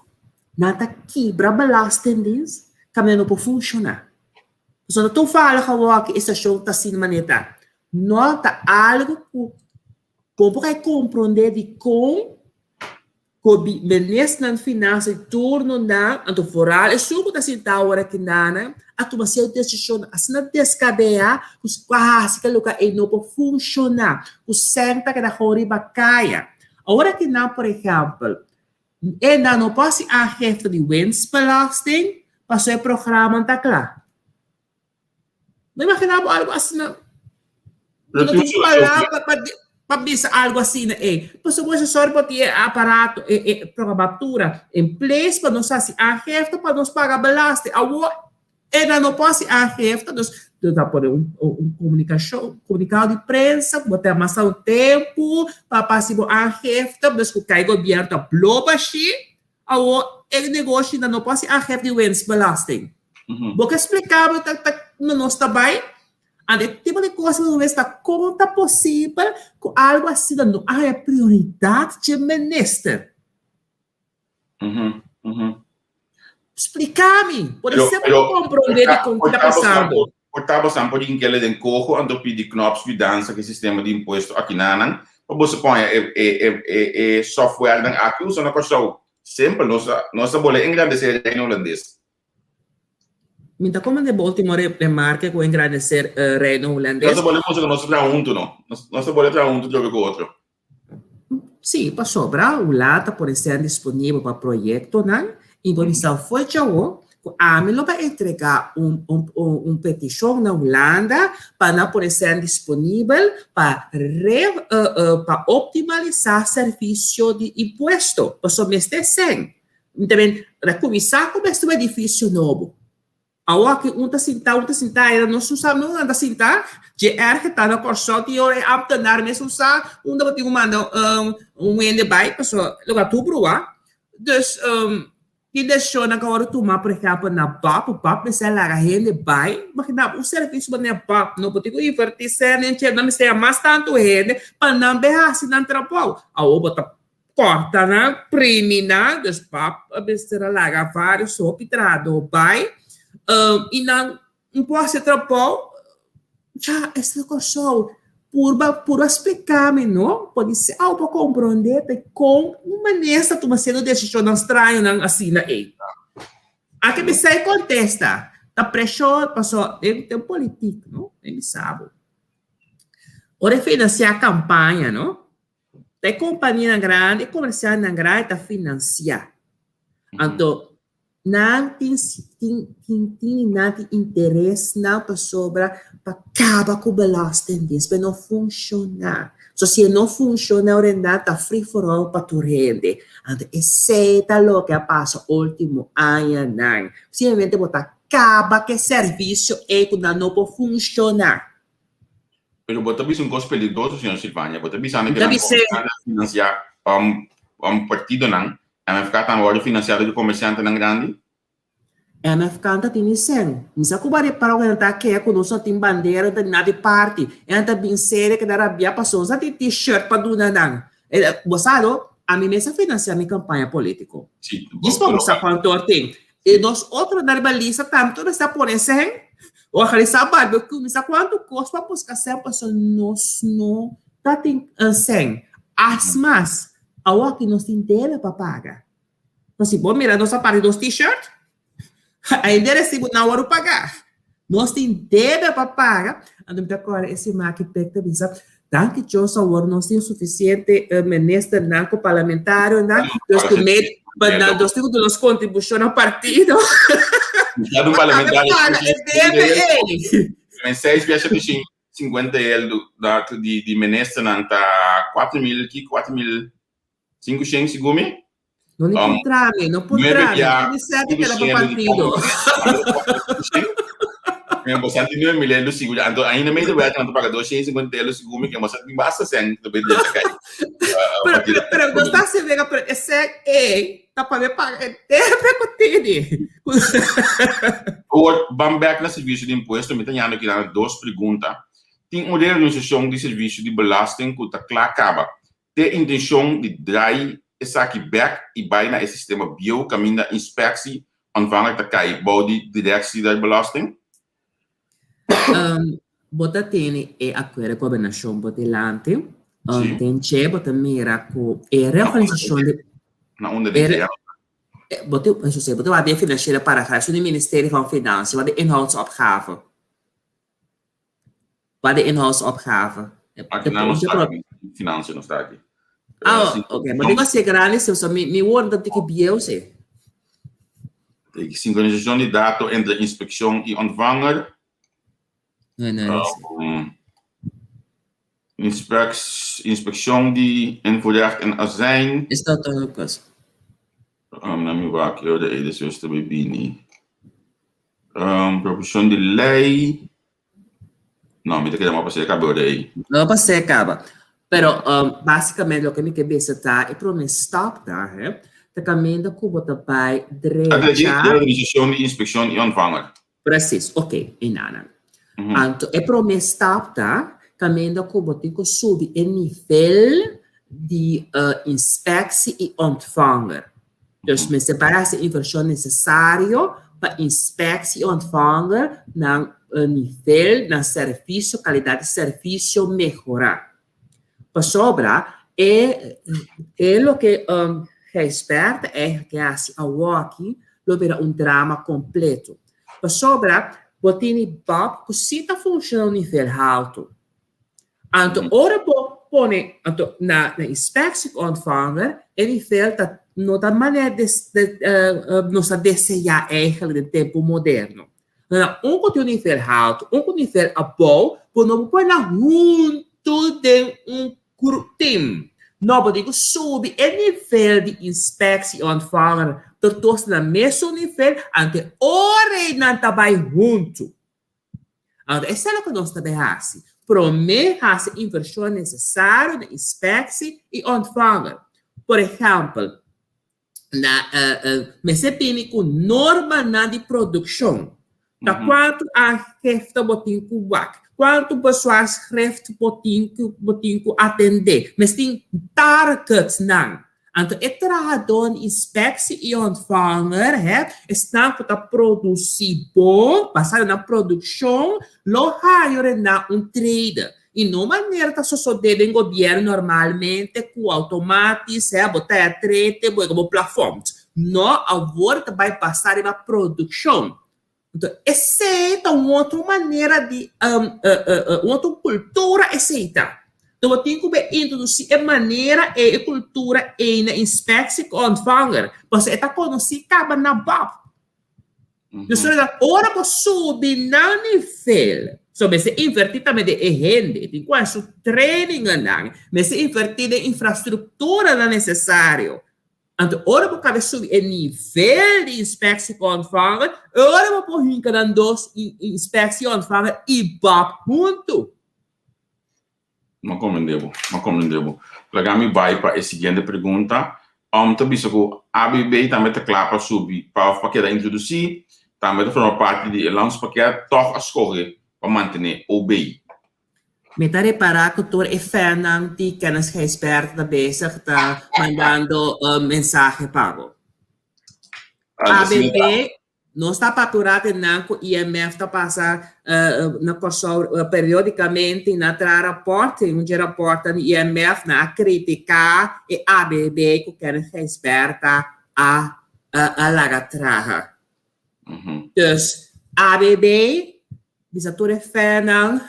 Nan ta kibra belastingdienst caminda no por funciona. Pasobra no ta un fala awor e estacion ta asina manera ta. No, ta algo cu bo por a comprende dicon Ku ministernan finansa di turnonan, anto foral esun ku ta sinta awor aki nan, a tuma sierto desishonnan asina deskabeyá ku a hasi ke loke ei no por funshoná, ku sèn ta keda gou riba kaya. Awor aki nan, por ehèmpel, e nan no por hasi aangifte di winstbelasting pasobra e programa ta kla. No imagina bo algo asina. No tin palabra pa pa bisa algo asina ei. Pasobra bo asesor bo tin e aparato, e e programatura in place pa nos hasi aangifte pa nos paga belasting. Awor e nan no por hasi aangifte, dus nan ta pone un un komunikashon, komunikado di prensa ku bo ta masa un tempu pa pa hasi bo aangifte, dus ku kai gobièrnu ta blo bashí. Awor e negoshinan no por hasi aangifte di winstbelasting. Bo ke splika bo ta ta no nos ta bai? Anto e tipo di kos bo ta kon ta posibel ku algu asina no a haña prioridat dje minister? Splika mi, por esei bo ta komprondé di kon ki ta pasando. Por ta bosan por hinkele den koho anto pidi Knops yudansa ku e sistema di impuesto akinanan pa boso poña e e e e softwarenan aki usa na Kòrsou. Simpel, nos ta nos ta bole engrandesé Reino Hulandes. Mi ta komprendé bo último remarke ku engrandeser Reino Hulandes. Nos ta bole mustra ku nos ta traha huntu no. Nos nos ta bole traha huntu trobe ku otro. Sí, pasobra Hulanda ta pone sèn disponibel pa proyektonan i bo bisa fo'i djawo ku ami lo bai entregá un un petishon na Hulanda pa nan pone sèn disponibel pa re pa optimalisá servisio di impuesto, pasobra mester sèn. Mi ta ben kuminsá ku mester un edifisio nobo. Awor aki un ta sintá, un ta sintá, era nos no sa no unda sintá. Dje erge ta na Kòrsou tin ora e ámtenar mes no sa unda bo tin ku manda un hende bai pasobra lo ta tur bruá. Dus Tin desishonnan ku a wòrdu tumá, por ehèmpel, na bap, bap mester a laga hende bai. Imaginá bo un servisio manera bap, no bo tin ku invertí sèn den dje, nan mester a mas tantu hende pa nan bai hasi nan trabou. Awor bo ta kòrta nan, primi nan, dus bap mester a laga vários hopi trahadó bai i nan Un por hasi trabou, ya esta Kòrsou. Purba purba splika mi no, podisé awo por komprondé te kon un manera ta tuma sierto desishonnan strañonan asina ei. Aki mi sa e kontesta, ta preshon pasobra den den politik no, den bisa bo. Ora e finansiá kampaña no, ta e kompanianan grandi, e komersialnan grandi ta finansiá. Anto Nan tin tin tin tin nan tin interesnan pasobra pa kaba ku belastingdienst pa e no funshoná. So si e no funshoná ora nan ta free for all pa tur hende. Anto esei ta loke a pasa ultimo añanan. Simplemente bo ta kaba ku e servisio ei ku nan no por funshoná. Pero bo ta bisa un kos peligroso, señor Silvania. Bo ta bisando ke nan ta finansiá partidonan MFK tambe wòrdu finansiá dor di komersiantenan grandi? MFK ta tene sèn. Mi sa ku bo a repará ku nan ta keha ku nos no tin bandera, no tin nada di parti. E nan ta bin seria keda rabiá pasobra nos no tin t-shirt pa duna nan. Bo sa no, ami mes a finansiá mi kampaña polítiko. Djis pa bo sa kuantu a tin. E nos otronan riba lista tambe tur mester a pone sèn, organisá barbecue, mi sa kuantu kos pa buska sèn pasobra nos no ta tin sèn. As mas, Awor ki nos tin debe pa paga. No si bo mira nos a parti nos t-shirt, ainda e resibo no a wòrdu pagá. Nos tin debe pa paga. Anto mi ta kòrda e siman aki Pek ta bisa, danki Dios awor nos tin sufisiente ministernan ku parlamentarionan, dus ku me pa nan nos tin ku duna nos kontribushon na partido. Kada un parlamentario Paga e debe ei. Men seis biaha 50 el dat di di ministernan ta 4000 ki 4500 segun mi. No ni puntra mi, no puntra mi. Mi sa di keda pa partido. Mi bosa di 9000 euro sigur. Anto ainda medio wet nan ta paga 250 euro segun mi ke bosa tin basta sen ta bay drecha kai. Pero pero pero no sta si vega pero e sen e ta pa mi paga e debe ku tini. Awor, ban bek na servisio di impuesto, mi ta yanda kina dos pregunta. Tin un reorganisashon di servisio di belasting ku ta kla kaba. Te intenshon di drai esaki bek i bai na e sistema bieu kaminda inspeksie ontvanger ta kai bou di Directie der Belasting? Bo ta tene e akuerdo di gobernashon bo dilanti. Den dje bo ta mira ku e reorganisashon di. Na unda den dje? Bo ta, bo ta wak den financiële paragraaf, esun di Ministerie van Financiën, wak de inhoudsopgave. Wak de inhoudsopgave. Aki nan no sta aki, Financiën no sta aki. Ah, oké, maar digo así grandi, so mi, mi woorden ta tiki bieu, sí. De sincronisacion di dato entre inspeccion y ontvanger. Nee, nee. Inspeccion di invoerrecht en azijn. Is dat ook eens? Um, let me wak, yo de ede zuster bij bini. Proposition di ley. No, mi ta keda pa seca bro ei. No pa seca ba. Pero um, basicamente loke mi ke bisa ta e prome stap ta, hè, ta caminda cu bo ta bay drecha. Reorganisacion di inspeccion y ontvanger. Precies, oké, inana. Anto e prome stap ta caminda cu bo tin cu subi e nivel di inspectie y ontvanger. Dus mester bai hasi e invershon nesesario pa inspektie i ontvanger nan nivel, nan servisio, kalidat di servisio mehorá. Pasobra e e loke Gijsbert ta eigenlijk ke hasi awoki lo bira un drama kompleto. Pasobra bo tini bab ku si ta funshoná un nivel haltu. Anto ora bo pone anto na na inspectie ontvanger e nivel ta no ta manera des de nos ta desea eigenlijk den tempo moderno. Na un ku tin un nivel haltu, un ku nivel abou, bo no por pone nan huntu den un gru team. No, bo tin ku subi e nivel di inspectie ontvanger tur dos na mesun nivel, anto e ora ei nan ta bai huntu. Anto esei loke nos ta bay hasi. Prome hasi invershon nesesario na inspeksie i ontvanger. Por ehèmpel, Na mester bini ku normanan di produkshon. Ta kuantu aangifte bo tin ku wak, kuantu bezwaarschrift bo tin ku bo tin ku atendé. Mester tin targetsnan. Anto e trahadó di inspeksie i ontvanger, hè, esnan ku ta produsí bon, basá na nan produkshon, lo haña ora nan un trede. I no manera ta sosodé den gobièrnu normalmente ku outomátis, hè, bo ta e trete, bo yega bo plafònt. No, awor ta bai basá riba produkshon. Anto esei ta un otro manera di un otro kultura esei ta. Anto bo tin ku bai introdusí e manera ei, e kultura ei na inspeksie ku ontvanger, pasobra e ta konosí kaba na bòb. Dus ora bo subi nan nivel, so mester invertí tambe den e hende, tin ku hasi su trainingennan, mester invertí den infrastrukturanan nesesario. Anto ora bo kabe subi e nivel di inspectie ontvanger, ora bo por hinka nan dos inspectie ontvanger i bab huntu. M'a komprende bo, m'a komprende bo. Laga mi bai pa e siguiente pregunta. Om ta bisa ku ABB tambe ta kla pa subi pa òf pa keda introdusí, tambe ta forma parti di e landspakket, tòg a skohe pa mantené OB. Mi ta repará ku tur e fannan di Kenneth Gijsbertha ta bezig ta mandando mensahe pa bo. ABB, nos ta papia den nan ku IMF ta pasa na Kòrsou periódikamente i nan a traha rapòrt, i un dje rapòrtnan di IMF nan a kritiká e ABB ku Kenneth Gijsbertha a a laga traha. Dus ABB Bisa tur e fènan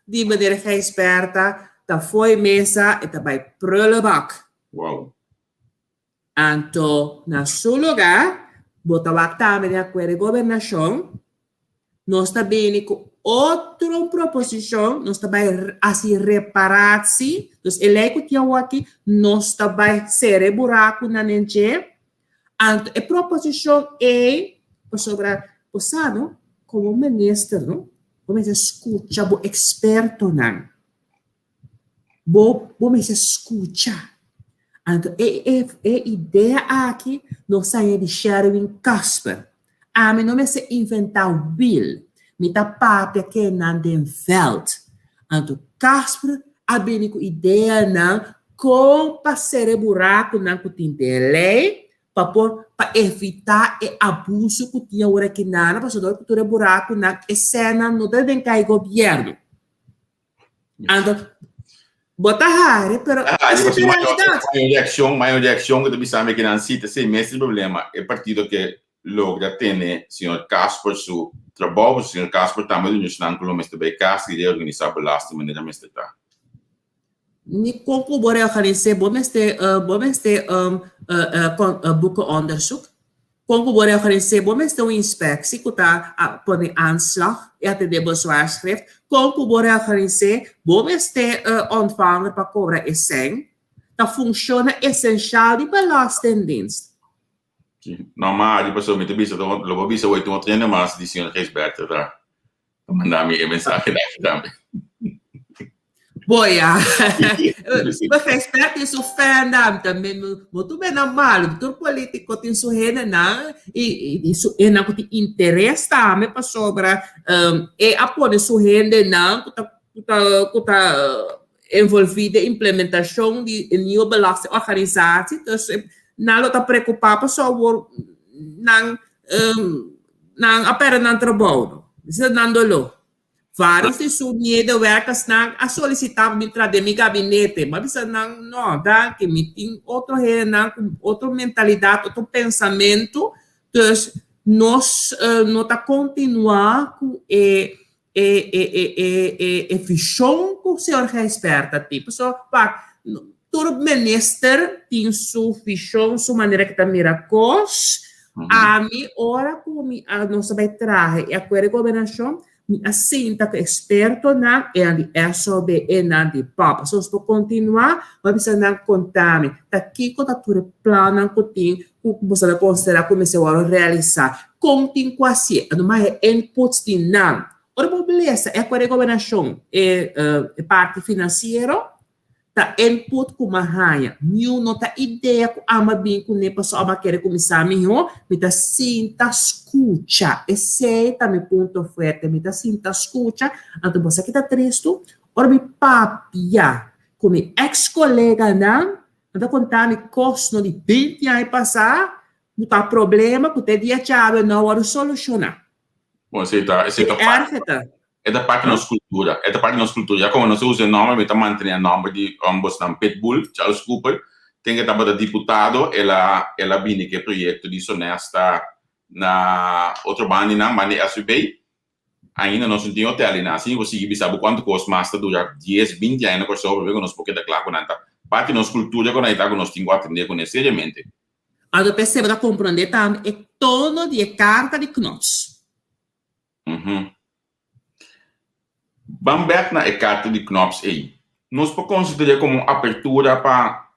di meneer Gijsbertha ta fo'i mesa e ta bai prullenbak. Wow. Anto na su lugá bo ta wak tambe den akuerdo di gobernashon nos ta bini ku otro proposishon, nos ta bai hasi reparatsi, dus e lei ku tin awoki nos ta bai sera e burakunan den dje. Anto e proposishon ei pasobra bo sa no komo minister no bo mester skucha bo ekspertonan. Bo bo mester skucha. Anto e e e idea aki nos a haña di Sherwin Casper. Ami no mester inventá wiel. Mi ta papia kenan den vèlt. Anto Casper a bini ku ideanan kon pa sera e burakunan ku tin den lei pa por pa evitá e abuso ku tin awor aki nana pasobra dor ku tur e burakunan e sènnan no ta den kai gobièrnu. Anto bo ta hari pero esa ta realidat. Mayor reakshon, mayor reakshon ku ta bisa mi kinan si ta esei mes e problema e partido ke logra tene señor Kasper su trabou pasobra señor Kasper tambe ta un ku lo mester bai kas i reorganisá belasting manera mester ta. Ni kon ku bo reorganis'é bo mester bo mester boekenonderzoek. Kon ku bo reorganis'é bo mester un inspeksie ku ta pone aanslag i atendé bezwaarschrift. Kon ku bo reorganis'é bo mester ontvanger pa kobra e sèn. Ta funshona esenshal di Belastingdienst. No ma di pasobra mi ta bisa lo bo bisa hoy tin otro hende mas di señor Gijsbertha ta manda mi e mensahe daki tambe. Bo ya. Bo Gijsbertha tin su fannan tambe bo tur bena malo tur politico tin su hendenan y su hendenan cu tin interes tambe pasobra e a pone su hendenan cu ta cu ta cu ta envolví den implementacion di e nieuwe belastingorganisatie dus nan lo ta preocupa pasobra awor nan nan a perde nan trabou esei ta nan doló. Varios di su medewerkersnan a solicita pa mi traha den mi gabinete mi a bisa nan no danki mi tin otro hendenan cu otro mentalidad otro pensamento dus nos no ta continua cu e e e e e e e vision ku señor Gijsbertha tin. Pasobra wak, tur minister tin su vision, su manera ku ta mira kos. Ami ora ku mi a nos a bai traha e akuerdo di gobernashon, mi a sinta ku ekspertonan, enan di SOB, enan di pap. Pasobra nos por kontinuá, mi a bisa nan konta mi ta kiko ta tur e plannan ku tin ku boso ta konsiderá ku mester wòrdu realisá. Kon tin ku hasié? Anto mas e inputs di nan. Ora bo lesa e akuerdo di gobernashon, e parti finansiero, Ta input ku m'a haña. Niun no ta idea ku amo a bin kuné pasobra amo a kere kuminsá mihó. Mi ta sinta skucha. Esei ta mi punto fuerte. Mi ta sinta skucha. Anto bo sa ki ta tristu? Ora mi papia ku mi eks koleganan, nan ta konta mi kos no di binti aña pasá ku ta problema ku te dia djawe no a wòrdu solushoná. Bon, esei ta, esei ta parte, e ta parte di nos kultura, e ta parte di nos kultura. Ya komo nos a usa e nòmber, mi ta mantené e nòmber di bosnan Pitbull, Charles Cooper, ken ke tabata diputado, el a, el a bini ku e proyekto di Sonesta na otro bandinan, banda di SVB. Ainda nos no tin hotel i nada, asina bo sigui bisa bo kuantu kos mas ta dura dies, binti aña na Kòrsou promé ku nos por keda kla ku nan ta parti di nos kultura ku nan ta ku nos tin ku atendé kuné seriamente. Anto p'esei bo ta komprondé tambe e tono di e karta di Knops. Ban bèk na e karta di Knops ei. Nos por konsider'é komo un apertura pa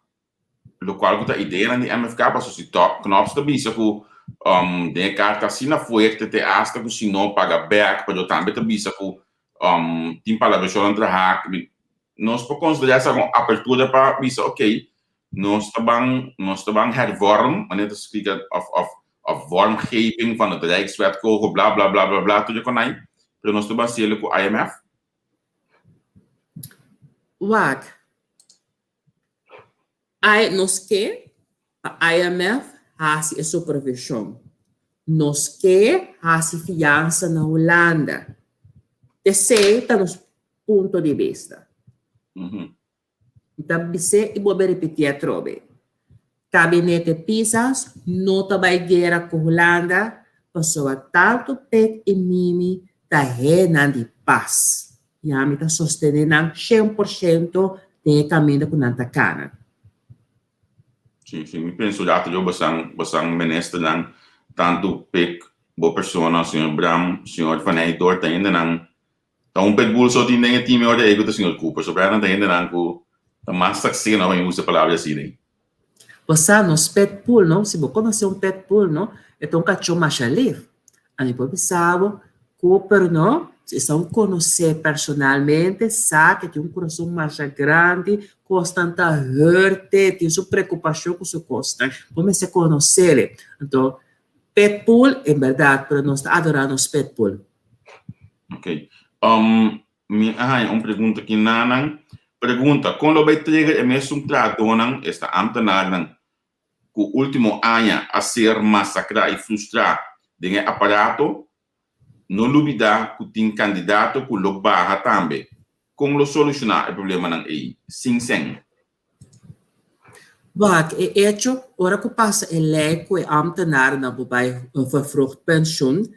lokual ku ta ideanan di MFK, pasobra si Knops ta bisa ku den e karta asina fuerte te asta ku si no paga bèk, pero tambe ta bisa ku tin palabrashonnan traha, nos por konsiderá esaki un apertura pa bisa oké, nos ta ban nos ta ban hervorm, manera ta splika of of of vormgeving van het Rijkswetkogo bla bla bla bla bla tur e konai, pero nos ta ban hasiel ku IMF. Wak, I nos ke pa IMF hasi e supervishon. Nos ke hasi fiansa na Hulanda. Esei ta nos punto di bista. Mi ta bis'é i bolbe ripitié atrobe, Kabinete Pisas no ta bai guera ku Hulanda pasobra tantu Pek i Mimi ta hennan di pas. I ami ta sostené nan 100% den e kaminda ku nan ta kana. Sí, sí, mi penso rato yo basan, basan ministernan, tantu Pek, bo persona, señor Bram, señor Van Eyck, ta hendenan Ta un pitbull so tin den e team e ora ei ku ta señor Cooper. Sobrá nan ta hendenan ku ta mas sakseno pa mi usa e palabra asina ei. Bo sa nos pitbull no, si bo konosé un pitbull no, e ta un kachó masha lif. Ami por bisa bo, Cooper no, si esnan ku konosé personalmente sa ku e tin un kurason masha grandi, kosnan ta hurt e, tin su preokupashon ku su kosnan. Bo mester konosé el. Anto, pitbull, en bèrdat, pero nos ta adorá nos pitbull. Ok. Um, mi a haña un pregunta aki nanan. Pregunta, kon lo bai trigger e mesun trahadónan, esta ambtenaarnan, ku último aña a ser masakrá i frustrá den e aparato? No lubidá ku tin kandidato ku lo baha tambe. Kon lo solushoná e problemanan ei sin sèn? Wak, e echo, ora ku pasa e lei ku e ambtenarnan por bai vervroegd pensioen,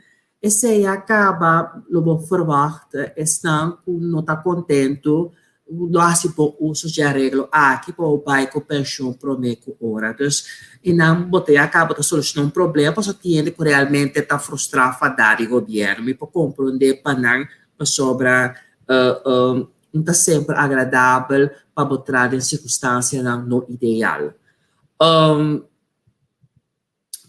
esei a kaba lo bo verwacht esnan ku no ta kontentu lo hasi bon uso dje areglo aki pa bo bai ku pensioen promé ku ora. Dus e nan bo ta ya kaba ta solushoná un problema pasobra tin hende ku realmente ta frustrá fadá di gobièrnu. Mi por komprondé pa nan pasobra No ta semper agradabel pa bo tra den sirkunstansianan no ideal.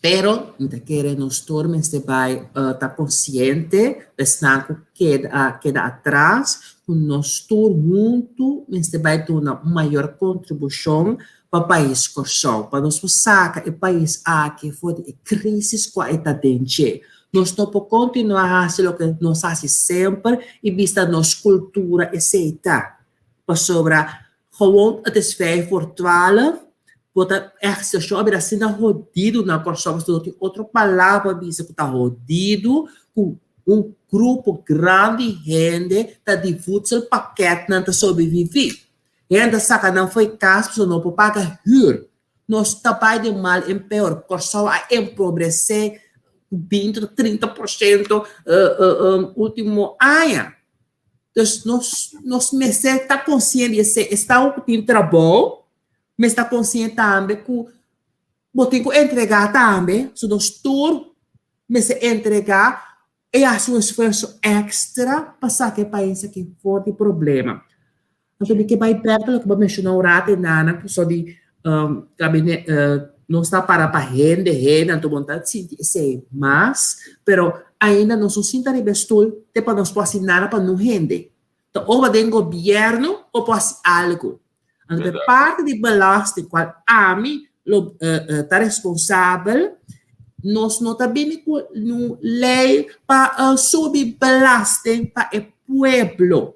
Pero mi ta kere nos tur mester bai ta konsiente, esnan ku keda keda atras, ku nos tur huntu mester bai duna un mayor kontribushon pa pais Kòrsou, pa nos por saka e pais aki for di e krísis kua e ta den dje. Nos no por kontinuá hasi loke nos hasi semper i bista nos kultura esei ta. Pasobra gewoon het is vijf voor twaalf, bo ta ègt situashon a bira asina hodidu na Kòrsou pasobra no tin otro palabra pa bisa ku ta hodidu ku un grupo grandi hende ta di voedselpakketnan ta sobreviví. Hende ta saka nan fo'i kas pasobra no por paga hür. Nos ta bai di mal en peor. Kòrsou a empobresé 20 tot 30% último aña. Dus nos nos mester ta konsiente di esei. Esnan ku tin trabou mester ta konsiente tambe ku bo tin ku entregá tambe. So nos tur mester entregá E hasi un esfuerso extra pa saka e pais aki for di problema. Anto mi ke bai bek pa loke bo a menshoná un rato e nana ku so di gabinete nos ta para pa hende hende anto bo no ta sinti esei mas pero ainda nos no sinta riba e stul te pa nos por hasi nada pa no hende. Ta ora den gobierno bo por hasi algo. Anto e parti di belasting cual ami lo ta responsabel, nos no ta bini cu un ley pa subi belasting pa e pueblo.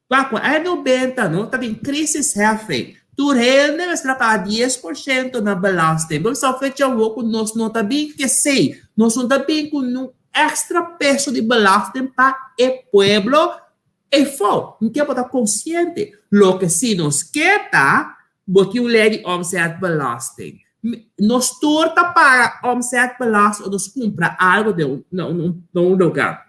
Wak, cu aña nobenta no ta bin crisisheffing, tur hende mester a paga 10% na belasting. Bo sa fecha awor cu nos no ta bin cu esey, nos no ta bin cu un extra peso di belasting pa e pueblo. Efo, mi ke bo ta konsiente. Loke si nos ke ta, bo tin un lei di omzetbelasting. Nos tur ta paga omzetbelasting ora nos kumpra algu den un na un lugar.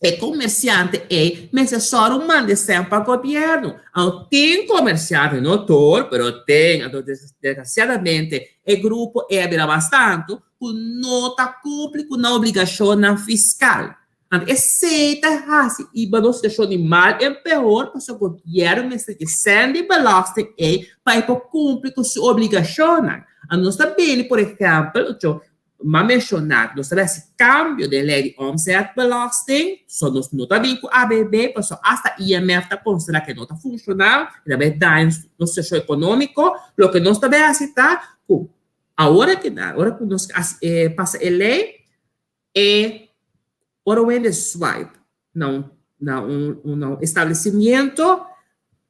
E komersiante ei mester sòru manda e sèn pa gobièrnu. Anto tin komersiante, no tur, pero tin. Anto desgrasiadamente e grupo ei a bira mas tantu ku no ta kumpli ku nan obligashonnan fiskal. Anto esei ta hasi iba nos situashon di mal en peor pasobra gobièrnu mester di sèn di belasting ei pa e por kumpli ku su obligashonnan. Anto nos ta bini por ehèmpel, ocho m'a menshoná nos ta hasi kambio den lei di omzetbelasting, so nos no ta bin ku ABB pasobra asta IMF ta konsiderá ku e no ta funshoná, e ta bai daña nos situashon ekonómiko. Loke nos ta bai hasi ta ku awor aki nan, ora ku nos pasa e lei, E ora un hende swipe na un na un na un establecimiento,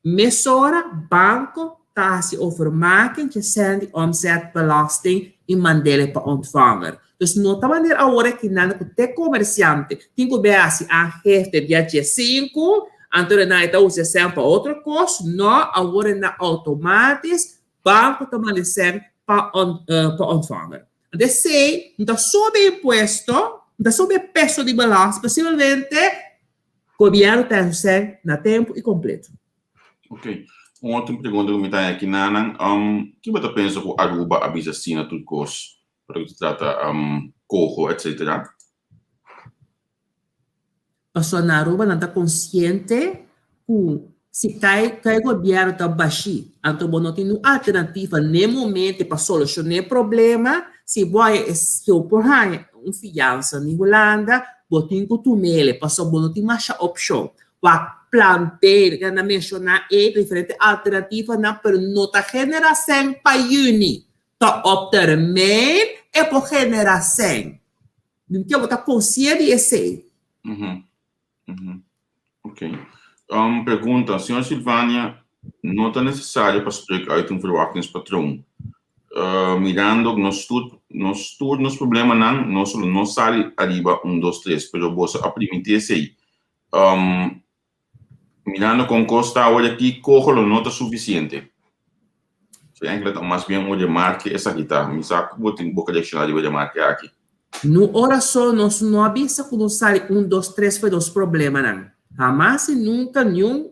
mesora banco ta haci overmaking dje sèn di omzetbelasting i mand'el pa ontvanger. Dus no ta manera awor aki nan ku te komersiante tin ku bai haci aangifte dia 15, anto nan e ta usa e sèn pa otro kos, no, awor e na outomatis banco ta manda e sèn pa pa ontvanger. Anto esei no ta subi impuesto, no ta subi e peso di belasting, posiblemente gobierno ta hesé na tempo y completo. Ok. Un otro pregunta ku mi ta haña aki nanan, ki bo ta pensa ku Aruba a bisa si na tur kos ora ku ta trata coho etcetera? Pasobra na Aruba nan ta konsiente ku si kai kai gobièrnu ta bashí, anto bo no tin un alternativa n'e momente pa solushoná e problema, si bo haña e si bo por haña un fiansa ni Hulanda, bo tin ku tum'el pasobra bo no tin masha opshon. Wak plan B, nan a menshoná e diferente alternativanan, pero no ta generá sèn pa yüni, ta op termijn e por generá sèn. Di ke bo ta konsié di esei? Ok. Um, pregunta, señor Silvania, no ta necesario pa spreek uit un verwachtingspatroon. Mirando nos tur, nos tur nos problemanan, nos lo no sali ariba un, dos, tres, pero boso a primiti esei. Um, Mirando con cos ta awor aki, coho lo no ta suficiente. So enkele ta mas bien un remarke esaki ta. Mi sa cu bo tin bo ka reacciona riba e remarke aki. No ora so nos no a bisa cu nos sali un dos tres fo'i nos problemanan. Hamas y nunca niun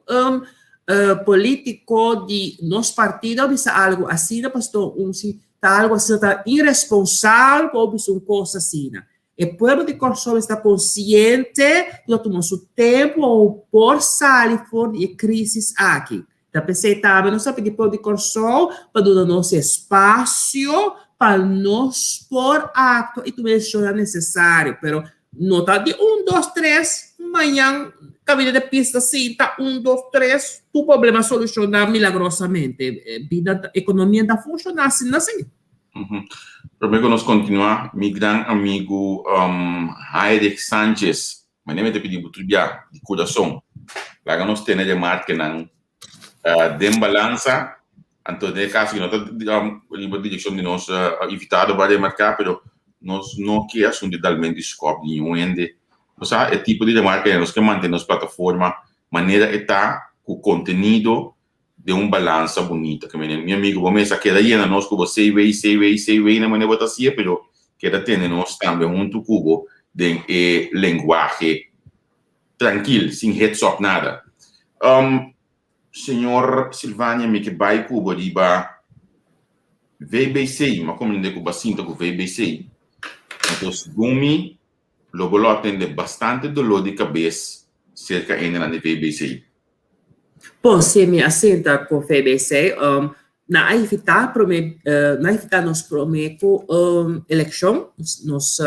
politico di nos partido a bisa algo asina pasobra un si ta algo asina ta iresponsabel pa bo bisa un cos asina. E pueblo di Kòrsou mester ta konsiente ku ta tuma su tempu pa por sali for di e krísis aki. Ta p'esei tambe nos ta pidi pueblo di Kòrsou pa duna nos espasio pa nos por aktua i tuma e desishonnan nesesario. Pero no ta di un, dos, tres, mañan kaminda di pista sinta, un, dos, tres, tur problema solushoná milagrosamente. Bida, ekonomia no ta funshoná asina si. Promé ku nos kontinuá, mi gran amigu Heinrich Sanchez, manera mi ta pidi bo tur bia di kurason, laga nos tene remarkenan den balansa, anto den e kaso ku no ta riba direkshon di nos invitado pa remarká, pero nos no ke asuntu di dalmentu di skòp di niun hende. Bo sa e tipo di remarke nos ke mantene nos plataforma manera e ta ku kontenido den un balansa bunita. Ke mene, mi amigo, bo mes a keda yena nos ku bo CV, CV, CV na manera bo ta hasié, pero keda tene nos tambe huntu ku bo den e lenguahe trankil, sin hets òf nada. Um, señor Silvania, mi ke bai ku bo riba VBC. Mi a komprendé ku bo a sinta ku VBC. Anto, segun mi, lo bo lo a tende bastante doló di kabes serka hendenan di VBC. Bon, si mi a sinta ku VBC, nan a invitá promé, nan a invitá nos promé ku elekshon, nos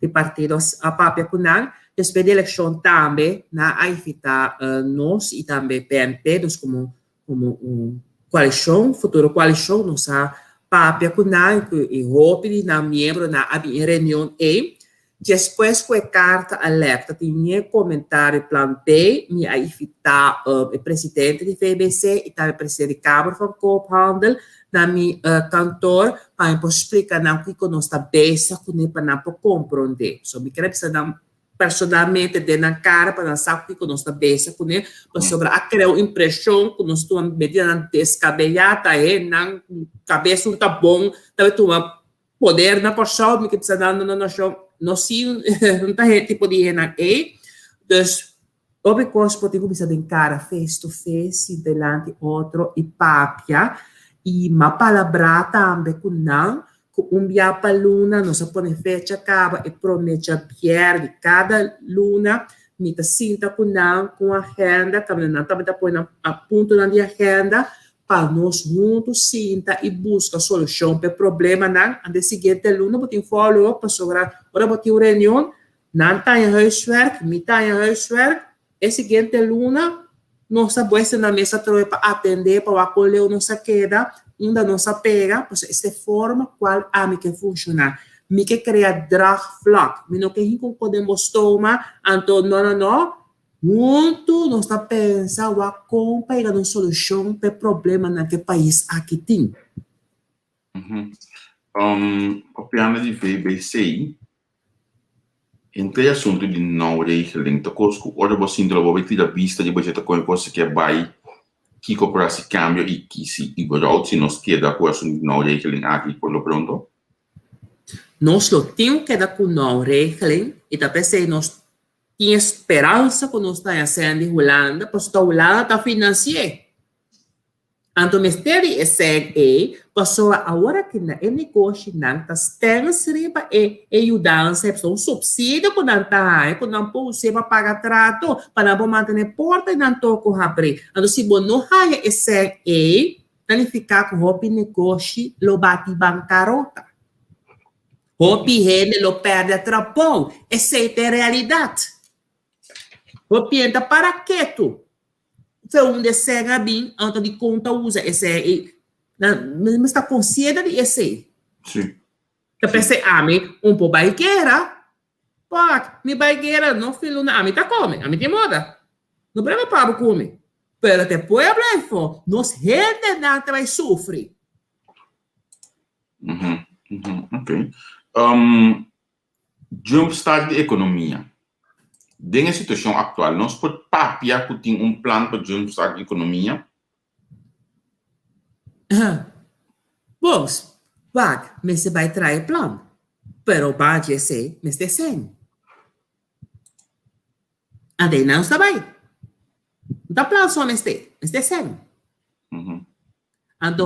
di partido a papia ku nan, despues di elekshon tambe nan a invitá nos i tambe PNP, dus komo komo un. koalishon, futuro koalishon, nos a papia ku nan ku e hopi di nan miembronan a bin e reunion ei. Despues ku e karta a lèk ta tin mi e komentario plan B, mi a invitá e presidente di VBC i tambe presidente di Kamer van Koophandel na mi kantor pa mi por splika nan kiko nos ta bezig kuné pa nan por komprondé. So mi kere bisa nan personalmente den nan kara pa nan sa kiko nos ta bezig kuné pasobra a krea un impreshon ku nos tuma medidanan deskabeyá ta he nan kabes no ta bon ta bai tuma poder na Kòrsou mi ke bisa nan no no shon no si no ta e tipo di hennan ei dus hopi kos por tin ku bisa den kara face to face sinta dilanti otro i papia i m'a palabrá tambe ku nan ku un bia pa luna nos a pone fecha kaba e prome djabier di kada luna mi ta sinta ku nan ku un agenda kaminda nan tambe ta pone nan puntonan di agenda pa nos huntu sinta i buska solushon pa e problemanan. Ante e siguiente luna bo tin follow up pasobra ora bo tin un reunion nan ta haña huiswerk, mi ta haña huiswerk, e siguiente luna nos ta buesta na mesa atrobe pa atendé pa wak kon leu nos a keda, unda nos a pega, pasobra esta e forma kual ami ke funshoná. Mi ke krea draagvlak, mi no ke hinka un kos den bo stoma, anto no no no, Huntu nos ta pensa wak kon pa yega na un solushon pa e problemanan ku e pais aki tin. Papiando di VBC, henter e asuntu di nauwregeling ta kos ku ora bo sinti lo bo bai tira bista riba dje ta kon e kos ke bai, kiko por hasi kambio i ki si überhaupt si nos keda ku e asuntu di nauwregeling aki por lo pronto? Nos lo tin ku keda ku nauwregeling i ta p'esei nos Tin e speransa ku nos ta haña sèn di Hulanda, pasobra Hulanda ta finansi'é. Anto mester di e sèn ei, pasobra awor aki na e negoshinan ta stens riba e e yudansa ei, pasobra un supsidio ku nan ta haña ku nan por us'é pa paga trato, pa nan por mantené porta di nan toko habrí. Anto si bo no haña e sèn ei, ta nifiká ku hopi negoshi lo bati bankarota. Hopi hende lo pèrdè trabou. Esei ta e realidat. Hopi hende ta para ketu. Fe unda e sèn a bin, anto dikon ta usa e sèn ei? Nan mester ta konsiente di esei. Sí. Ta p'esei ami un por bai guera. Pak, mi bai guera no fin luna ami ta kome, ami tin moda. No problema pa bo ku mi. Pero ta e pueblo ei fo, nos hendenan ta bai sufri. Ok. Um, jumpstart di ekonomia. Den e situashon aktual, nos por papia ku tin un plan pa jumpstart di ekonomia? Bos, wak, mester bai traha e plan, pero ba dje esei mester sèn. Ante nan ta bai. No ta plan so mester, mester sèn. Anto,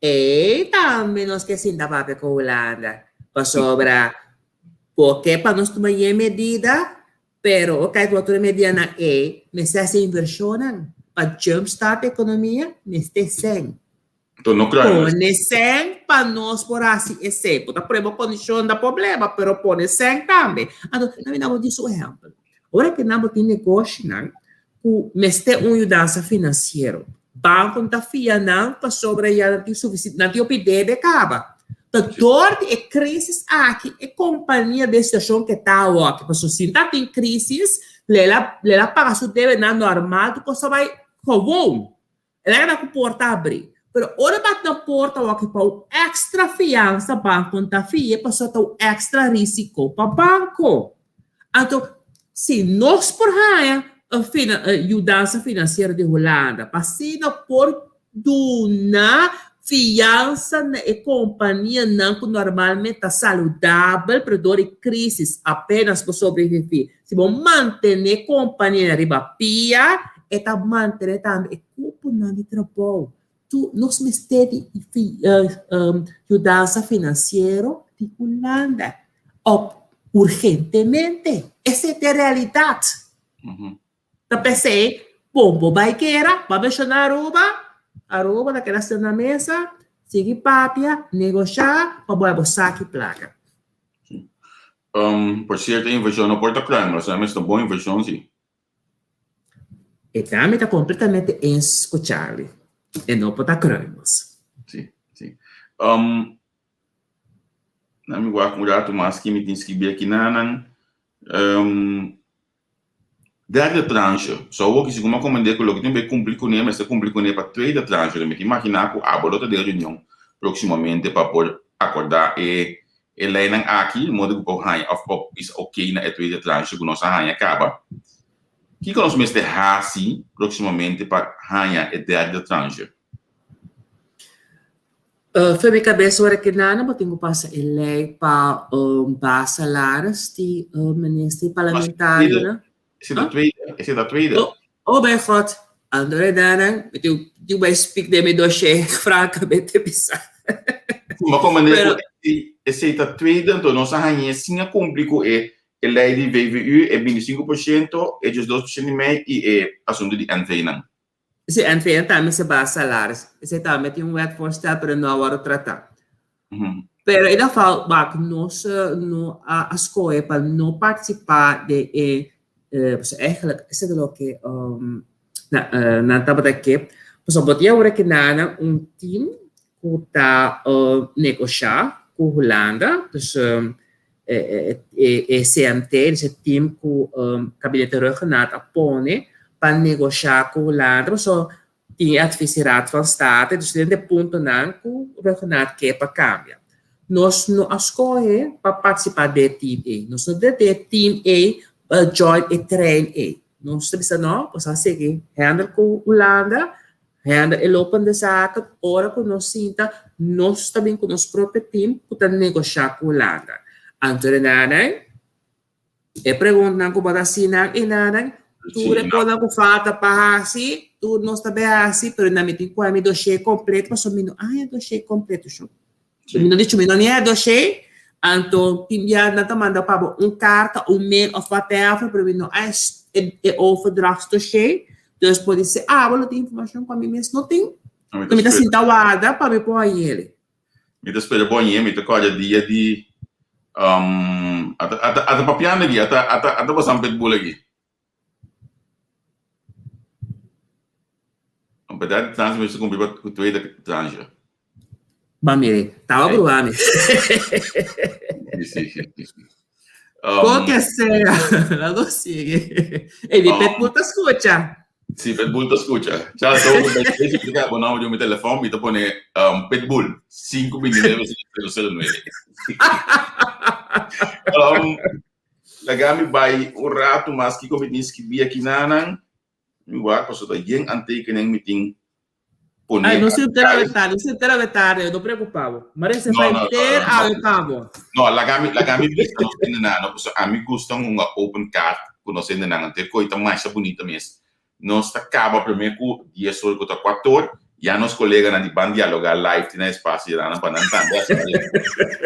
ei tambe nos ke sinta papia ku Hulanda, pasobra por ke pa nos tuma e medida, pero ora kai tuma tur e medidanan ei, mester hasi invershonnan pa jumpstart e ekonomia, mester sèn. Anto no kla. Pone sèn pa nos por hasi esei. Bo ta pone bo kondishon ta problema, pero pone sèn tambe. Anto, nan mi dabo djis un ehèmpel. Ora ku nan bo tin negoshinan ku mester un yudansa finansiero, banko no ta fia nan pasobra ya nan tin sufisiente, nan tin hopi debe kaba. Ta dor di e krisis aki e kompania den situashon ke ta awor, pasobra si ta tin krisis, lel a paga su debenan normal, tur kos ta bai gewoon. El a keda ku porta abrí. Pero ora bat na porta wak pa un extra fiansa banko no ta fia pasobra ta un extra risiko pa banko. Anto si nos por haña yudansa finansiero di Hulanda pa asina por duna fiansa na e kompanianan ku normalmente ta saludabel pero dor di krisis apenas por sobreviví. Si bo mantené kompanianan riba pia E ta mantené tambe e kuponan di trabou. Tu nos mester di yudansa finansiero di Hulanda op urgentemente. Esei ta e realidat. Ta p'esei bon bo bai kera, bo a menshoná Aruba, Aruba ta keda senta na mesa, sigui papia, negoshá pa bo haña bo saki plaka. Por sierto e invershon no por ta kruimel, esei mester ta bon invershon si. E tambe ta completamente eens cu Charlie. E no por ta kruimels. Sí, sí. Na mi wak un ratu mas ki mi tin skibí aki nanan. Derde tranche. So awor ki segun mi a komprendé ku loke tin bai kumpli kuné mester kumpli kuné pa tweede tranche. Mi ta imaginá ku abo lo ta den reunion próksimamente pa por akordá e e leinan aki modo ku por haña òf por bisa oké na e tweede tranche ku nos a haña kaba. Kiko nos mester hasi próksimamente pa haña e derde tranche? Fen mi kabes ora ki nana bo tin ku pasa e lei pa baha salaris di minister i parlamentarionan. Esei ta tweede, esei ta tweede. Oh, oh mijn god. Andor nana, mi tin tin bai speak den mi dossier francamente bisa. Ma como manera ku esei ta tweede, anto nos a hañ'é sin a kumpli ku e e lei di VVU, e 25%, e 12% i mei i e asuntu di NV-nan. Si NVN tambe se baha salaris. Esei tambe tin un wetvoorstel, pero no a wòrdu tratá. Pero in ieder geval, wak, nos no a skohe pa no partisipá den e, pasobra eigenlijk esei ta loke nan tabata ke. Pasobra bo tin awor aki nan un team ku ta negoshá ku Hulanda, dus e CMT, dus e team ku Kabinete Rhuggenaath a pone pa negoshá ku Hulanda, pasobra tin e advies di Raad van State, dus den e puntonan ku Rhuggenaath ke pa kambia. Nos no a skohe pa partisipá den e team ei. Nos no den e team ei pa join e trein ei. Nos ta bisa no, nos a sigui handle ku Hulanda, Hende e lopende zaken ora ku nos sinta nos ta bin ku nos propio team ku ta negoshá ku Hulanda. Anto de nanay e preguntanan ku bo ta hasi nan i nanay tur e kosnan ku falta pa hasi tur nos ta bay hasi pero nan mi tin ku haña mi dossier kompleto pasobra mi no a haña dossier kompleto shon. Mi no dicho mi no ni a dossier anto tin bia nan ta manda pa bo un karta un mail of whatever pero mi no a e overdrachtsdossier dus por di abo lo tin informacion cu ami mes no tin Mi ta mi ta sinta warda pa mi por hañele. Mi ta spera bo hañe mi ta corda dia di ata ata ata papiando aki ata ata ata bosan pitbull aki. Een derde tranche mester cumpli pa cu tweede tranche. Ba mire, taba bruha mi. Sí, sí, sí. Ko que sea, lago sigue. Ey, mi pitbull ta scucha. Sí, pitbull ta scucha. Chao, todo mi ta keda bo nomber di mi telefon, mi ta pone um, pitbull 529 009. Um, Laga mi bai un ratu mas kiko mi tin skibí aki nanan. Mi wak pasobra ta yen antekening mi tin pone. Ay, no se entera awe tarde, no se entera awe tarde, no preocupa bo. Mara se fa enter awe pa bo. No, laga mi, laga mi bisa nos hendenan, no, pasobra ami gusta hunga open card ku nos hendenan, anto e koi ta masha bunita mes. Nos ta kaba promé ku dies or ku ta kuator, ya nos koleganan di Ban Dialogá Live tin nan espasio ya nan pa nan tambe hasi nan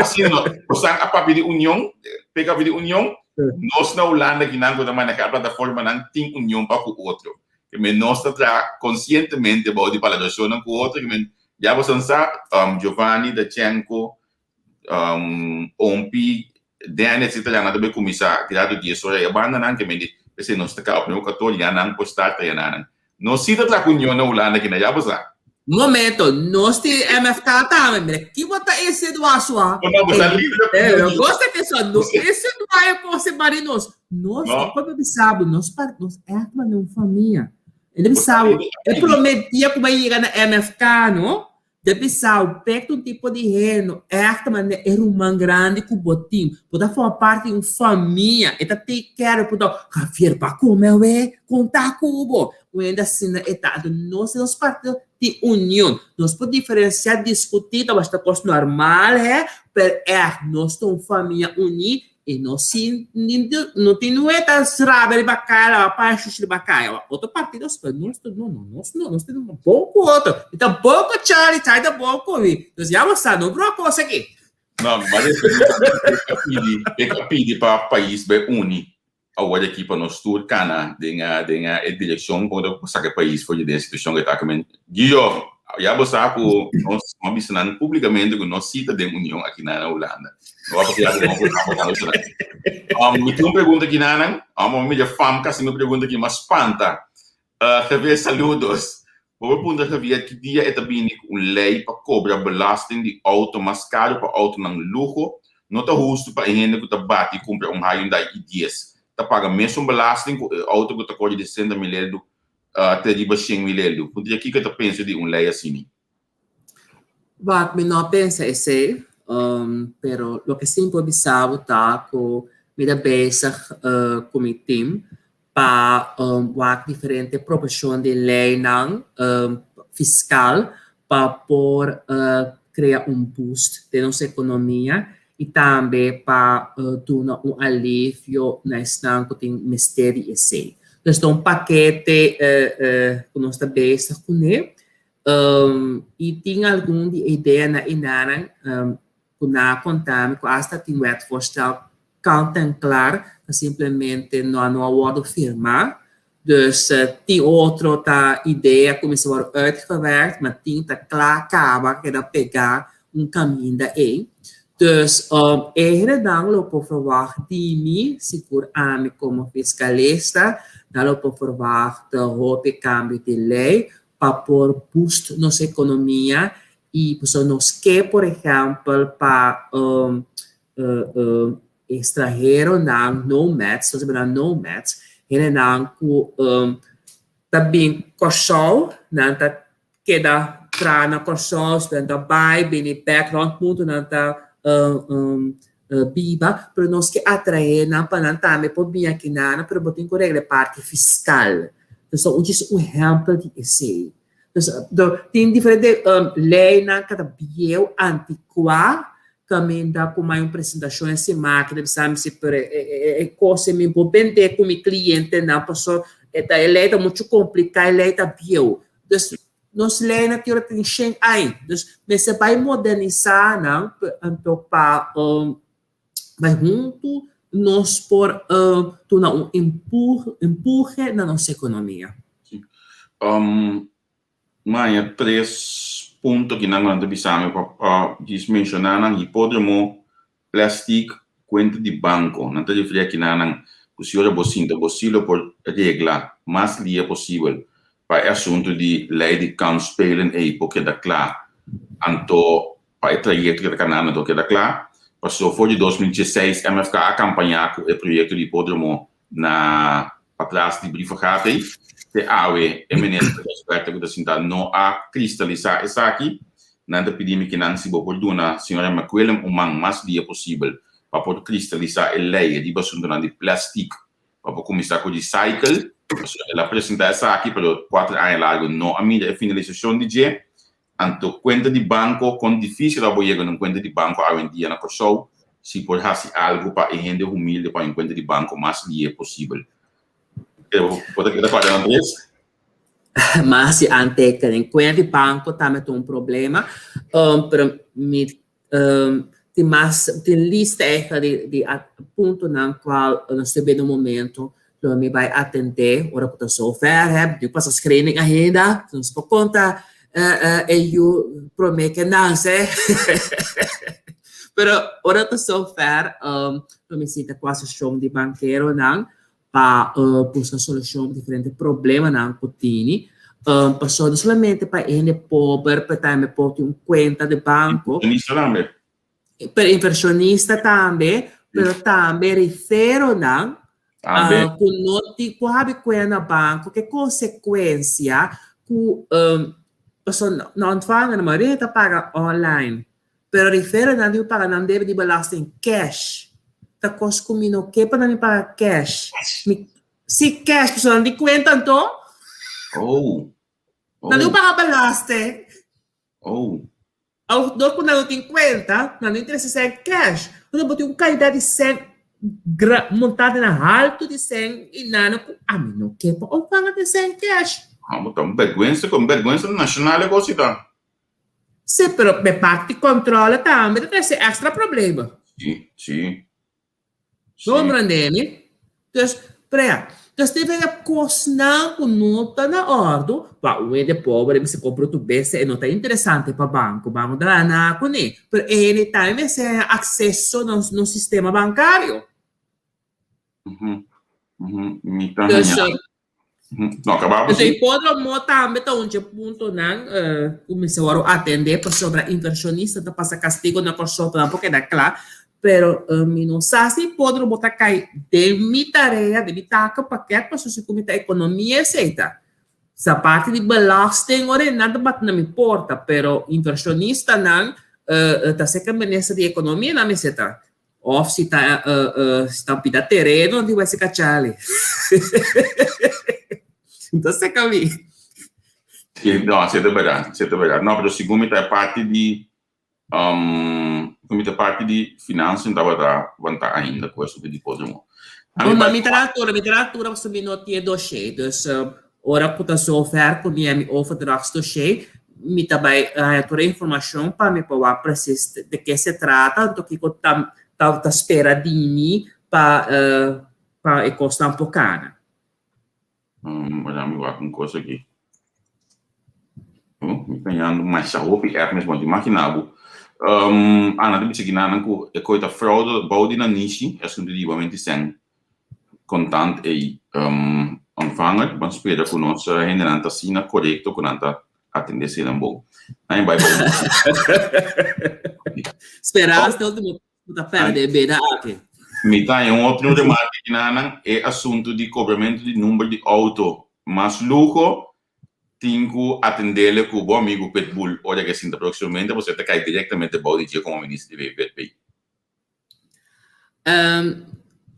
Asina no, bosan a papia di union, peka papia di union, nos na Hulanda kinan ku ta manehá plataformanan tin union pa ku otro. Ke men nos ta traha konsientemente bou di palabrashonnan ku otro, ke men ya bosan sa, Giovanni, Dachenko, Ompi, Danny etcetera nan ta bay cuminsa grado dies ora e bandanan ke mende p'esei nos ta caba prome kator ya nan por start ta yananan. Nos si ta traha cu ño na Hulanda kina ya bo sa. Momento, nos tin MFK tambe, mira ki bo ta insinua sua. No, no, bo sa libre opinion di. Gosta ke sua, no insinua e cos e bari nos. Nos, no por bisa bo, nos par, nos echt manda un famia. E ta bisa bo, e prome dia cu bo a yega na MFK, no, De Bissau, pek un tipo di hende ègt manera e ruman grandi ku bo tin. Bo ta forma parti di un famia. E ta take care di bo. Javier, bo a kome awe? Kon ta ku bo? Un hende asina e ta. Anto nos den nos partido tin union. Nos por diferensiá, diskutí, ta basta kos normal he, pero ègt nos ta un famia uní I no sin no tin nue ta rabia riba kaya laba paña shushi riba kaya. Otro partido si pero nos no no nos no nos tin bon ku otro. Mi ta bon ku Charlie, Charlie ta bon ku mi. Dus ya bo sa no brua kos aki. No, mas e pidi, e ka pidi pa pais bai uni awor aki pa nos tur kana den den e direkshon ku ta saka e pais for di den e situashon ku e ta aki. Men Gio, ya bo sa ku nos a bisa nan publikamente ku nos si ta den union aki na Hulanda. No a papia ku nos a papia nan. Um, mi tin un pregunta aki nanan. Um, mi media fam kasi mi pregunta aki, ma spanta. Uh, Javier, saludos. Bo por puntra Javier ki dia e ta bini ku un lei pa kobra belasting di outo mas karu pa outonan luho. No ta hustu pa e hende ku ta bati kumpra un Hyundai i10 ta paga mesun belasting ku e outo ku ta kore di sesenta mil eldu te riba shen mil eldu. Puntra kiko e ta pensa di un lei asini. Wak, mi no a pensa esei, pero loke sí mi por bisa bo ta ku mi ta bezig ku mi tim pa wak diferente proposishon di leinan fiskal pa por krea un boost den nos ekonomia i tambe pa duna un alivio na esnan ku tin mester di esei. Dus ta un pakete ku nos ta bezig kuné i tin algun di e ideanan enanan ku nan a konta mi ku asta tin wetvoorsstel kant en klaar, ta simplemente no a wòrdu firmá. Dus tin otro ta idea ku mester wòrdu uitgewerkt, ma tin ta kla kaba keda pegá un kaminda ei. Dus e hendenan lo por verwagt di mi, sigur ami komo fiskalista, nan lo por verwagt hopi kambio di lei pa por boost nos ekonomia i pasobra nos ke por ehèmpel pa Extranheronan, nomads, nos a bira nomads, hendenan ku ta bin Kòrsou, nan ta keda traha na Kòrsou, nan ta bai bini bèk rònt mundu nan ta biba, pero nos ke atraé nan pa nan tambe por bin aki nan, pero bo tin ku regla e parti fiskal. Entonces ta un djis un ehèmpel di esei. Dus tin diferente leinan ku ta bieu, antikuá, kaminda ku mai un presentashon e siman aki ta bisa mi si pero e kos ei mi por bendé ku mi klientenan pasobra e ta e lei ta muchu kompliká, e lei ta bieu. Dus nos leinan tin ora tin shen aña. Dus mester bai modernisá nan anto pa bai huntu nos por duna un empuje na nos ekonomia. Maña tres punto ki nan ta bisa mi pa djis menshoná nan, hipódromo, plèstik, kuenta di banko. Nan ta referí aki na nan ku si ora bo sinta bo si lo por regla mas lia posibel pa e asuntu di lei di kansspelen ei por keda kla. Anto pa e trayekto ku ta kanando anto keda kla. Paso for di 2016 MFK a kampañá ku e proyekto di hipódromo na patras di Brievengat ei. Te awe e minister Gijsbertha ku ta sinta no a kristalisá esaki. Nan ta pidi mi ki nan si bo por duna señora McWillem un man mas dia posibel pa por kristalisá e lei riba asuntunan di plèstik pa por kuminsá ku recycle. Pasobra el a presentá esaki pero kuater aña largu no a mira e finalisashon di dje. Anto kuenta di banko, kon difísil a bo yega na un kuenta di banko awendia na Kòrsou? Si por hasi algu pa e hende humilde pa un kuenta di banko mas lié posibel. Bo ta keda kòrda Andres? Mas di aantekening. Kuenta di banko tambe ta un problema, pero mi tin mas, tin lista eigenlijk di puntonan kual nos ta bini un momento lo mi bai atendé ora ku ta zover hè, mi tin ku pasa screening ainda, nos por konta e yu promé ke nase pero ora ta zover lo mi sinta ku asosiashon di bankeronan pa buska solushon pa diferente problemanan ku tini, pasobra no solamente pa e hende pober pero tambe por tin un kuenta di banko. Inversionista tambe. Pero inversionista tambe, pero tambe riferonan ku no tin ku habi kuenta na banko, ke konsekuensia ku pasobra no ontvanger na mayoria ta paga online. Pero riferonan tin ku paga nan debe di belasting cash. Ta kos ku mi no ke pa nan mi paga cash. Mi, si cash, pasobra nan di kuenta anto. Oh. Oh. Nan tin ku paga belasting. Oh. Awo dor ku nan no tin kuenta, nan no interesa sèn cash. Pasobra bo tin un kantidat di sèn gra, montante na haltu di sèn i nan ku ami no ke pa ontvanger den sèn cash. Ah, bo ta un bèrgwensa, un bèrgwensa nashonal e kos i ta. Sí, pero e parti controle tambe ta trece extra problema. Sí, sí. Bo comprende mi? Dus, pero ya, dus tin e cosnan cu no ta na ordo, pa un hende pober mester compra tu bestia e no ta interesante pa banco, banco ta gana cune, pero e hende tambe mester haña acceso na nos sistema bancario. Mi ta Dus, haña. No, kaba Anto hipódromo tambe ta un dje puntonan ku mester wòrdu atendé pasobra invershonista ta pasa kastigo na Kòrsou pa nan por keda kla. Pero mi no sa si hipódromo ta kai den mi tarea, den mi taka pakèt pasobra si ku mi ta ekonomia esei ta. Sa parti di belasting ora e nan ta bati na mi porta pero invershonistanan ta serka minister di ekonomia nan mester ta. Of si ta si ta pida tereno di wese kachali. Ta seka mi. Sí, no, sí ta berdad, sí ta berdad. No, pero segun mi ta e parti di, um, segun mi ta parti di financiën tabata wanta ainda ku esun di hipódromo. A mi No, mi ta na altura, mi ta na altura pasobra mi no tin e dossier. Dus ora ku ta zover ku mi a mi overdrachtsdossier, mi ta bai haña tur e informashon pa mi por wak presis de ke se trata, anto kiko ta ta spera di mi pa pa e kosnan por kana. Wak mi wak un kos aki. Oh, mi ta hañando masha hopi app mes, bo no ta imagina bo. Ana ta bisa kinanan ku e koi ta fraude bou di nanishi, asuntu di hibamento di sèn kontant ei ontvanger. Ban spera ku nos hendenan ta asina korekto ku nan ta atendé eseinan bon. Nan e bai pa un. Spera hasta ultimo ku ta pèrdè e bida aki. Mi ta haña un otro remarke kinanan, e asuntu di kobramentu di number di outo mas luho tin ku atendele ku bo amigu Pitbull ora ke sinta próksimamente pasobra e ta kai direktamente bou di dje komo minister di VVP.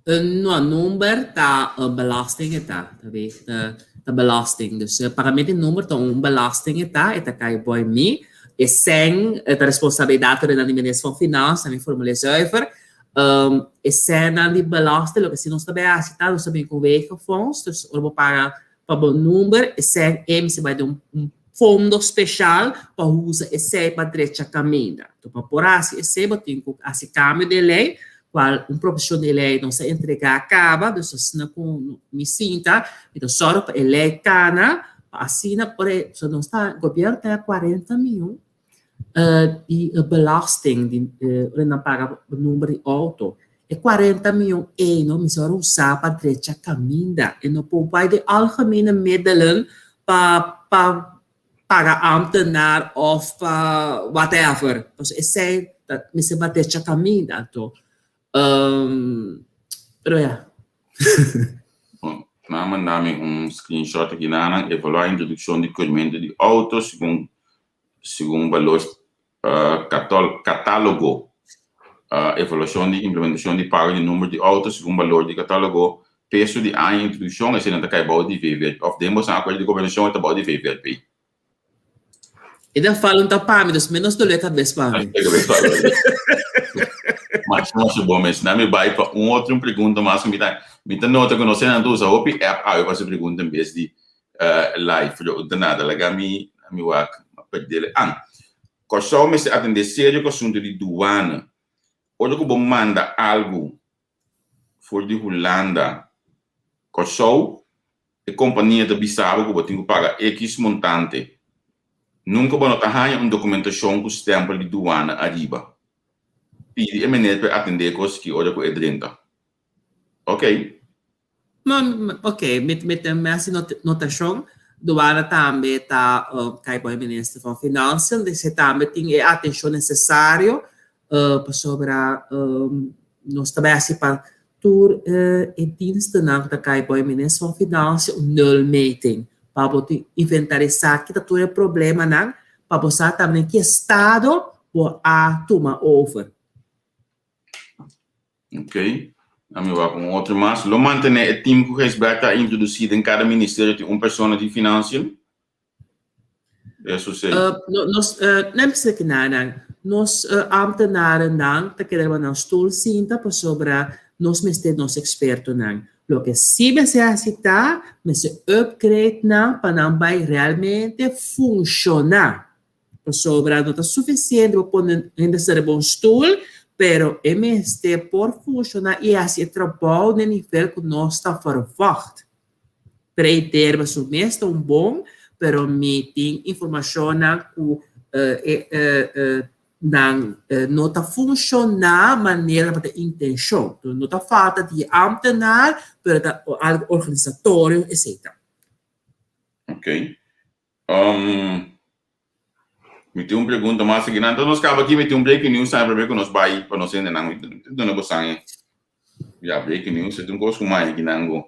No, number ta belasting e ta, ta be, ta belasting. Dus pagamento di number ta un belasting e ta, e ta kai bou mi. E sèn ta responsabilidat di minister van Finansa, mi formul'é zuiver. E sènnan di belasting, loke si nos ta bai hasi ta, nos ta bin ku wegenfonds, dus ora bo paga Pa bo number esei e mester bai den un fondo special pa usa esei pa drecha caminda. Enton pa por haci esei bo tin cu haci cambio den ley, cual un proposicion di ley nos a entrega caba, dus asina cu mi sinta mi ta sòru pa e ley cana pa asina por e, so nos ta gobierno ta haya cuarenta miyon di belasting di ora nan paga number di auto. E cuarenta miyon ey no mester wòrdu usa pa drecha caminda. E no por bay den algemene middelen pa pa paga ambtenaar of pa whatever. Pasobra esey ta mester pa drecha caminda. Anto pero ya. Bon, nan a manda mi un screenshot aki nan, evaluá introduccion di keurmento di auto segun Segun balor katálogo, evaluashon di implementashon di pago di number di outo segun balor di katálogo, peso di aña introdukshon, eseinan ta kai bou di VVRP òf den boso akuerdo di gobernashon e ta bou di VVRP. E ta fala un ta pa mi, dus menos dolé kabes pa mi. Masha masha bon mes. Na mi bai pa un otro pregunta mas ku mi ta mi ta nota ku nos esnan ta usa hopi app awe pa hasi pregunta en bes di live. Pero de nada, laga mi mi wak perdele. An, Kòrsou mester atendé serio ku asuntu di duana. Ora ku bo manda algu for di Hulanda Kòrsou, e kompania ta bisa bo ku bo tin ku paga ekis montante. Nunka bo no ta haña un dokumentashon ku stèmpel di duana ariba. Pidi e meneer pa e atendé e kos aki ora ku e drenta. Oké. Ok, mi ta hasi notashon, Duana tambe ta kai bo e minister van Financiën, dus e tambe tin e atenshon nesesario pasobra nos ta bai hasi pa tur e dienstennan ku ta kai bo e minister van Financiën un nulmeting pa bo tin inventarisá kita tur e problemanan pa bo sa tambe den ki estado bo a tuma over. Ok, ami wak un otro mas. Lo mantené e team ku Gijsbertha a introdusí den kada ministerio tin un persona di financiën? Eso sí. No, nos, no bisa ki nan. Nos ambtenarennan ta keda riba nan stoel sinta pasobra nos mester nos ekspertonan. Loke sí mester hasi ta, mester upgrade nan pa nan bai realmente funshoná. Pasobra no ta sufisiente pa pone hende sta riba un stul, pero e mester por funshoná i hasi e trabou den nivel ku nos ta verwacht. Preiter riba su mes ta un bon, pero mi tin informashonnan ku e nan no ta funshoná manera tabata intenshon. No ta falta di e ámtenar, pero ta algu organisatorio, etcetera. Ok. Um, mi tin un pregunta mas aki. Anto nos kaba aki, mi tin un breaking news tambe promé ku nos bai pa nos hendenan. Duna bo san. Ya, breaking news, e ta un kos ku mai akinan ku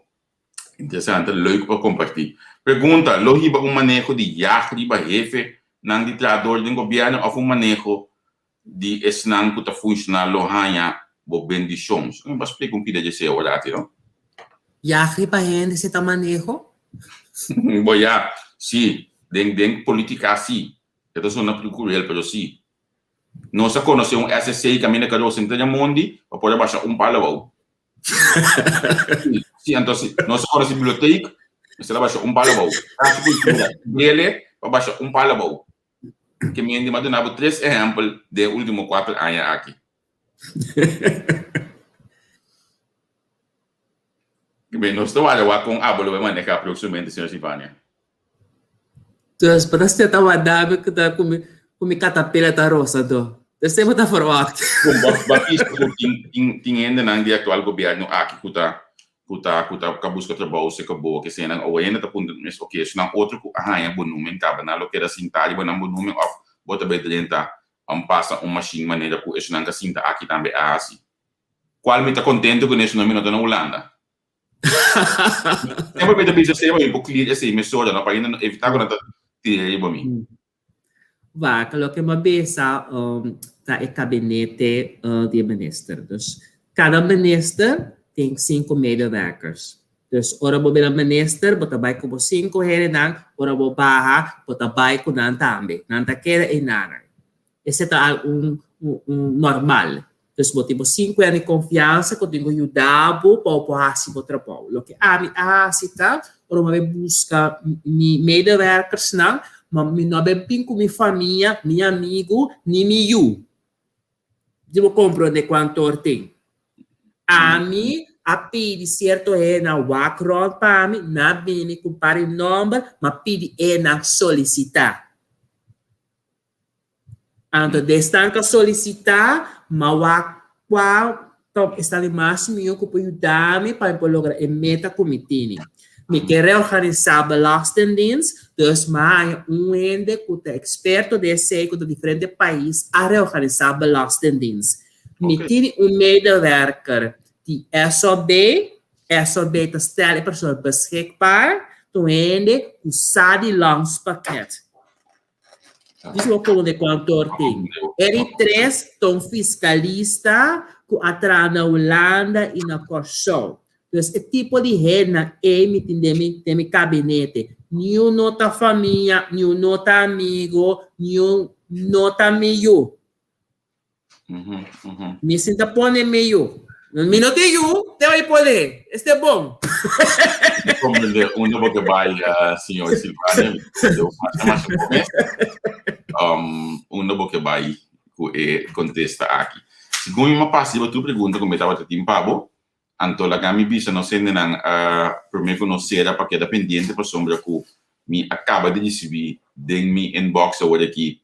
interesante, leuk pa kompartí. Pregunta, lo hiba un maneho di yag riba hefenan di trahador den gobièrnu òf un maneho di esnan ku ta funshoná lo haña bo bendishon? So, mi por splika un pida dje awor aki, no? Yag riba hende si ta maneho? Bo ya, sí, den den polítika sí. E ta sona cruel, pero sí. Nos a konosé un SSC kaminda karosa intra den mondi pa por a basha un palo abou. Sí, anto si nos a konosé biblioteek, mester a basha un palo abou. Kas di kultura, brele pa basha un palo abou. Ke mi a duna bo tres ehèmpel den e último kuater aña aki. Nos ta wak wak kon abo lo bai manehá próksimamente, señor Silvania. Dus bo ta seta wak mi ku ta ku mi ku mi katapila ta rosa do. Dus bo ta verwacht. Bon, bo bo a bisa ku tin tin tin hendenan di aktual gobièrnu aki ku ta ku ta ku ta ka buska trabou seka bo ke senan owo hende ta puntra nan mes oke esnan otro ku a haña bo numen kaba nan lo keda sinta riba nan bo numen òf bo ta bai drenta pasa un mashin manera ku esnan ka sinta aki tambe a hasi. Kual mi ta kontento ku esnan mi no ta na Hulanda. Semper mi ta bisa esei, mi por clear esei mesora, no? Pa hende no evita ku nan ta tira riba mi. Wak, loke mi a bisa ta e kabinete di e minister. Dus kada minister tin sinku medewerkers. Dus ora bo bira minister, bo ta bai ku bo sinku hendenan, ora bo baha, bo ta bai ku nan tambe. Nan ta keda einanan. Esei ta algu normal. Dus bo tin bo sinku di konfiansa ku tin ku yuda bo pa bo por hasi bo trabou. Loke ami a hasi ta, ora mi a bai buska mi medewerkersnan, ma mi no a bai bin ku mi famia, mi amigu, ni mi yu. Di bo komprondé kuantu or tin. Ami a pidi sierto hendenan wak rònt pa mi, nan a bini ku un par di nòmber, mi a pidi e nan solisitá. Anto desnan ta solisitá, ma wak kua ta esnan di mas mihó ku por yuda mi pa mi por logra e meta ku mi tini. Mi ke reorganisá Belastingdienst, dus mi a haña un hende ku ta eksperto den esei ku ta diferente pais a reorganisá Belastingdienst. Mi tini un medewerker di SOB, SOB ta stel e persona beschikbaar, ta un hende ku sa di langspakket. Dis bo komo de kantoor tin. E di tres ta un fiskalista ku a traha na Hulanda i na Kòrsou. Dus e tipo di hendenan ei mi tin den mi den mi kabinete. Niun no ta famia, niun no ta amigo, niun no ta mi yu. Mi sinta pone mi yu. Mi no tin yu, te bai pone. Este bon. Comprende unda bo ke bai, señor Silvania. Masha, masha bon mes. Unda bo ke bai ku e kontesta aki. Segun mi a pasa riba tur pregunta ku mi tabata tin pa bo, Anto laga mi bisa nos hendenan promé ku nos sera pa keda pendiente pasobra ku mi a kaba di risibí den mi inbox awor aki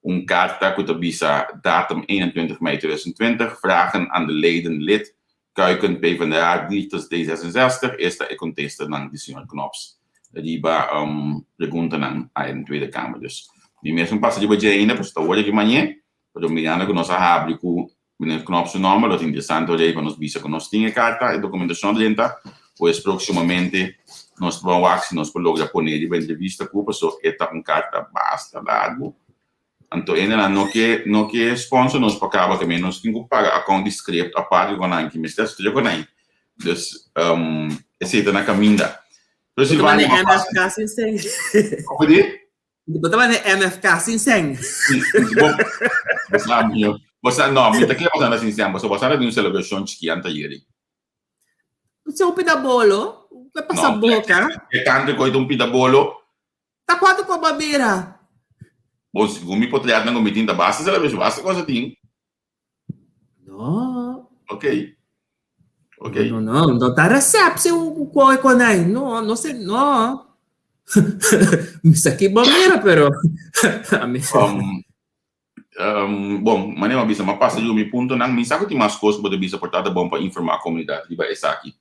un karta ku ta bisa datum 21 mei 2020, vragen aan de leden lid Kuiken PvdA Dichters D66, esta e kontestanan di señor Knops riba preguntanan aya den Tweede Kamer. Dus mi mes no pasa riba dje ainda pasobra ta awor aki mañé, pero mirando ku nos a habri ku Meneer Knops su nomber, lo ta interesante ora ei pa nos bisa ku nos tin e karta, e dokumentashon drenta, pues próksimamente nos ta ban wak si nos por logra pone riba entrevista ku, paso e ta un karta basta largu. Anto hendenan no ke no ke sponsor nos pa kaba tambe nos tin ku paga akount di script aparte ku nan ki mester studia ku nan. Dus esei ta na kaminda. Pero Bo ta Silvania, manda ma pasa. MFK sin seng. Como di? Bo ta manda MFK sin seng. Bo, bo sa mi, bo sa, no, mi ta kere bo sa na sin seng, bo sa, bo sa na di un celebracion chiki antayeri. Bo un pida bolo, bo pasa No, boca. E tanto koe ta un pida bolo. Ta cuanto ko bo mira? Bo, segun mi potret nan ku mi tin ta basta celebracion, basta cosa tin. No. Ok. Ok. No, no, no ta receptie ku koi konai. No, no sé, no. Mi sa ki bo mira, pero ami. Um, um, bon, manera mi a bisa, mi a pasa yu mi puntonan. Mi sa ku tin mas kos ku bo ta bisa por ta ta bon pa informá komunidat riba esaki.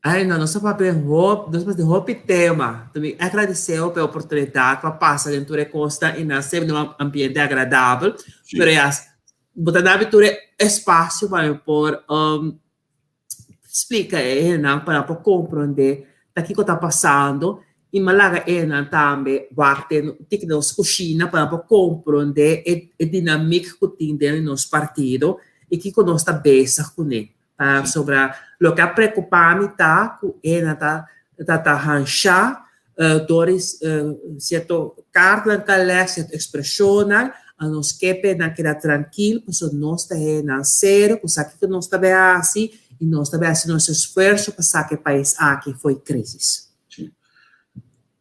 Ay no, nos a papia hop, nos papia hopi tema. Enton mi agradecé pa e oportunidad pa pasa den tur e cosnan y nan semper den un ambiente agradabel. Sí. Pero ya, bo ta dami tur e espacio pa mi por um, splica e hendenan pa nan por comprende ta kico ta pasando y mi a laga e hendenan tambe wak den tiki nos cushina pa nan por comprende e, e dinamiek cu tin den nos partido y kico nos ta bezig cune. Pasobra loke a preokupá mi ta ku e nan ta ta ta hanshá dor di sierto kartanan ta lès, sierto ekspreshonnan, a nos ke p'e nan keda trankil pasobra nos ta hendenan serio ku sa kiko nos ta bai hasi i nos ta bai hasi nos esfuerso pa saka e pais aki fo'i krisis. Sí.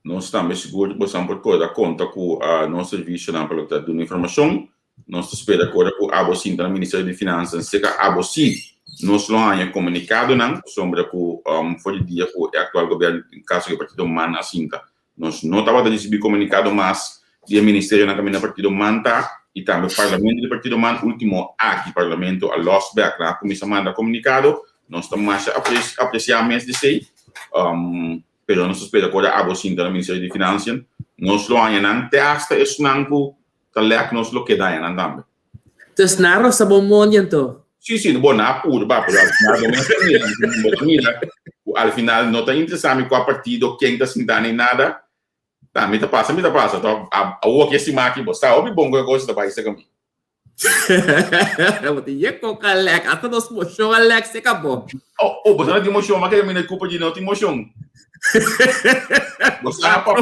Nos tambe sigur ku boso por kòrda konta ku nos servisionan pa loke ta duna informashon. Nos ta spera ku ora ku abo sinta na Ministerio di Finansa seka abo si nos lo haña komunikadonan pasobra ku for di dia ku e aktual gobièrnu den kaso ku e partido man a sinta nos no tabata risibí komunikado mas di e ministerionan kaminda partido man ta i tambe parlamento di partido man ultimo aki parlamento a lòs bèk nan a kuminsá manda komunikado nos ta masha apresiá mes di esei pero nos ta spera ku ora abo sinta na Ministerio di Finansia nos lo haña nan te asta esnan ku Ta lek nos lo keda enan tambe. Dus nan rosa bo mondi anto? Sí, sí, bo na purba, pero al final bo mester mira, bo ta mira ku al final no ta interesa mi kua partido, ken ta sinta ni nada. Ta mi ta pasa, mi ta pasa. To awor ki e sima aki bo sa hopi bon ku e kos ta bai seka mi. Bo tin ye koka lek, hasta nos moshon a lek seka bo. Oh, oh, bo sa no tin moshon, ma kere mi na kupa di no tin moshon. Bo sa pa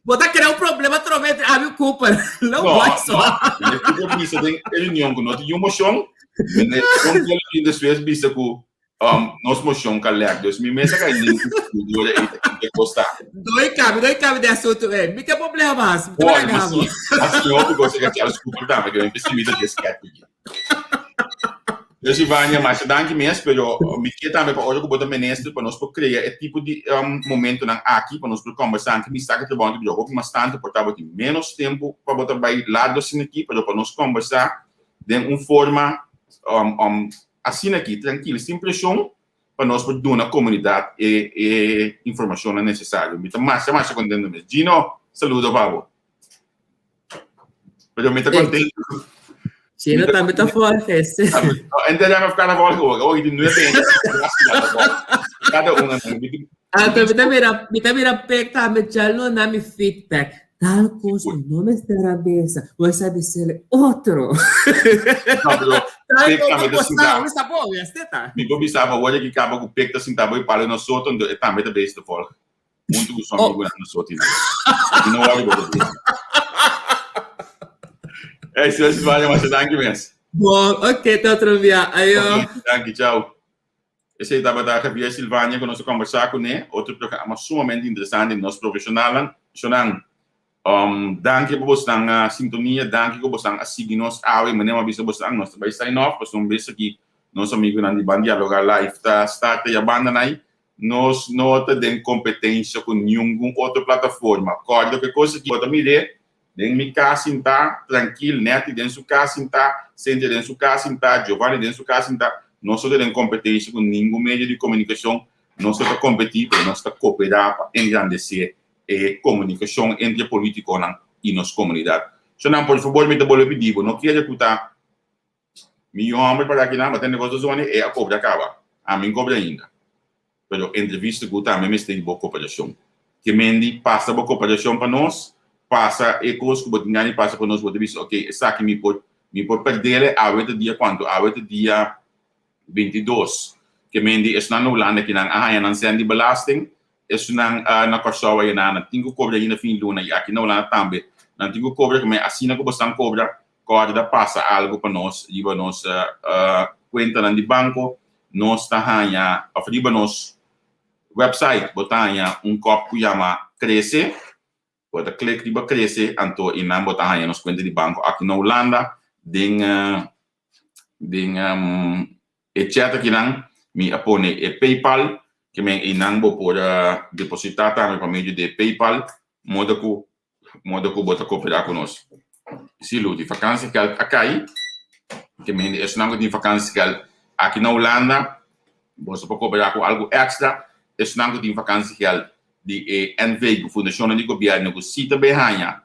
Bo ta crea un problema trobe entre ami y Cooper. No, No, boy so. no. Meneer Cooper bisa den e reunion ku no tin un moshon. Meneer John Kelly despues bisa ku um, nos moshon ka lek. Dus mi mesa ka den studio de e kosta. Doy cabe, doy cabe de asunto eh. Mi ke problemas. Mi te Boy, laga mas bo. si, mas si hopi cosa ka Charles Cooper tambe, que mi pesimista de skeptic. Dus Ivania, masha danki mes, pero mi ke tambe pa ora ku bo ta minister pa nos por krea e tipo di um, momentonan aki pa nos por kombersá. Anke mi sa ku trabou ta bira hopi mas tantu, por ta bo tin menos tempu pa bo ta bai largo asina aki, pero pa nos kombersá den un forma um, um, asina aki, trankil, sin preshon, pa nos por duna komunidat e, e informashonnan nesesario. Mi ta masha, masha kontento mes. Gino, saludo pa bo. Pero mi ta contento. Sí, no tambe ta volgen. En te llama cada volgen ook. Ook die nueve en cada una. Ah, pero mi ta mira, mi ta mira pek tambe ya no na mi feedback. Tal cosa no me estará besa, voy a decirle otro. No, pero Tal pek cosa tambe ta cosa, sinta. mi sa bo, ya está. Mi por bisa pa word ki kaba ku pek ta sinta boy palo no soto, ndo e tambe ta bezig te volgen. Huntu ku su Oh. amigunan no soto ina. I no worry bo ta bezig. Hey, señor Silvania, masha danki mes. Bon, ok, te otro bia. Ayo. Ok, danki, chao. Esei tabata Javier Silvania ku nos a kombersá kuné. Otro programa sumamente interesante di nos profeshonalnan. Shonnan, um, danki pa bosnan a sintonia, danki ku bosnan a sigui nos awe. Manera mi a bisa bosnan, nos ta bai sign off, pasobra un bes aki nos amigunan di Ban Dialoga Live ta start ya banda nai. Nos no ta den kompetensia ku ningun otro plataforma. Kòrda ku e kos aki bo ta mir'é den mi kas sintá, trankil, Netty den su kas sintá, Cynthia den su kas sintá, Giovanni den su kas sintá. Nos no ta den kompetensia ku ningun medio di komunikashon. Nos no ta kompetí, pero nos ta koperá pa engrandesé e komunikashon entre polítikonan i nos komunidat. Shonnan, por fabor mi ta bolbe pidi bo, no kere ku ta Mi yu homber para kinan ba tende cos ta zoni e a cobra caba. Ami n'cobra ainda. Pero entrevista cu tambe mester di bo cooperacion. Ke mendi pasa bo cooperacion pa nos, pasa e cos cu bo tin gana di pasa pa nos, bo ta bisa ok esaki mi por mi por perdele awe ta dia cuanto? Awe ta dia 22. Ke mendi esnan na Hulanda kinan a haya nan cent di belasting, esnan na Corsou a yena nan tin cu cobra ainda fin luna y aki na Hulanda tambe nan tin cu cobra ke men asina cu bo esnan cobra Kòrda pasa algu pa nos riba nos kuentanan di banko, nos ta haña òf riba nos wèpsait bo ta haña un kòp ku yama Krese. Bo ta klik riba Krese anto einan bo ta haña nos kuenta di banko aki na Hulanda den den e chat akinan mi a pone e PayPal ke men einan bo por depositá tambe pa medio di e PayPal moda ku Modo ku bo ta koperá ku nos. Si lu di vakansiegeld a kai, ke mende esnan ku tin vakansiegeld aki na Hulanda, boso por koperá ku algu èkstra. Esnan ku tin vakantiegeld di e NV ku fundashonnan di gobièrnu ku si ta bay haña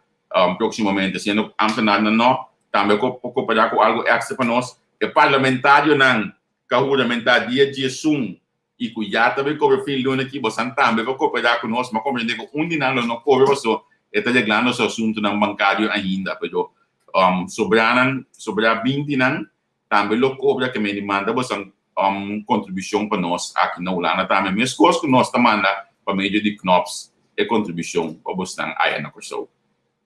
próksimamente siendo ámtenarnan no tambe por koperá ku algu èkstra pa nos. E parlamentarionan ku a huramentá dia 11 i ku ya ta bay kobra fin luna aki bosan tambe por koperá ku nos. Mi a komprendé ku un di nan lo no kobra paso e ta reglando su asuntunan bankario ainda pero sobranan sobrá 20 nan tambe lo kobra ke meni manda bosan kontribushon pa nos aki na Hulanda tambe meskos ku nos ta manda pa medio di Knops e kontribushon pa bosnan aya na Kòrsou.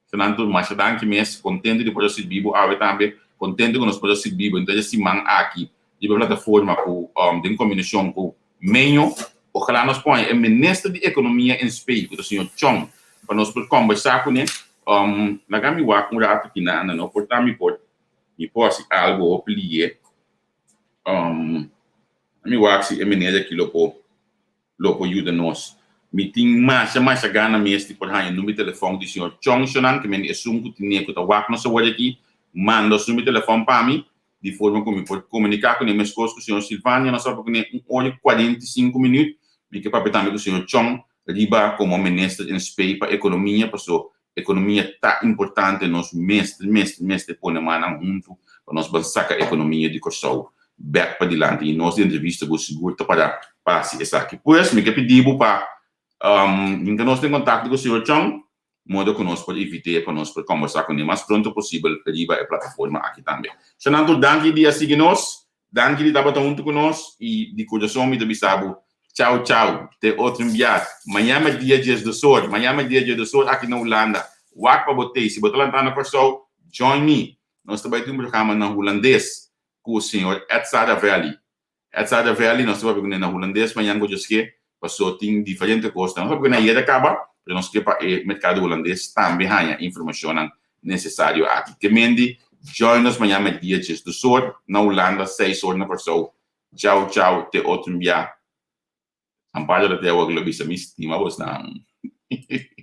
Esnan tur masha danki mes, kontentu di por a sirbi bo awe tambe, kontentu ku nos por a sirbi bo henter e siman aki riba e plataforma ku den kombinashon ku Meño. Ojalá nos pone e minister di ekonomia en spe ku ta señor Chong pa nos por kombersá kuné. Laga mi wak un ratu kinan no por ta mi por Mi por hasi algo hopi lihe. Mi wak si e meneer aki lo por lo por yuda nos. Mi tin masha masha gana mes di por haña number di telefòn di señor Chong Shonan, ke men esun ku tine ku ta wak nos awor aki, manda su number di telefòn pa mi, di forma ku mi por komuniká kuné meskos ku señor Silvania. Nos a papia kuné un ora i 45 minüt. Mi ke papia tambe ku señor Chong riba komo minister en spe pa ekonomia, paso Ekonomia ta importante, nos mester, mester, mester pone mannan huntu pa nos ban saka ekonomia di Kòrsou bèk padilanti i nos di entrevista bo sigur ta para pa hasi esaki. Pues mi ke pidi bo pa hinka nos den kontakto ku señor Chong modo ku nos por invit'é pa nos por kòmbersá kuné mas pronto posibel riba e plataforma aki tambe. Shanan tur danki di a sigui nos. Danki di tabata huntu ku nos i di kurason mi ta bisa bo chau chau te otro biaha. Mañana dia 12 or, mañana dia 12 or aki na Hulanda. Wak pa bo tei. Si bo ta lanta na Kòrsou, join me. Nos ta bai tin un programa na hulandes ku señor Ed Saravelli. Ed Saravelli nos ta papia kuné na hulandes mañana ku Dios ke paso tin diferente kosnan. Nos papia kuné ayera kaba, pero nos ke pa e merkado hulandes tambe haña informashonnan nesesario aki. Ke mendi join nos mañana merdia 12 or na Hulanda, 6 or na Kòrsou. Chau chau te otro bia. Amparo ta te awor ku lo bisa mi stima bosnan.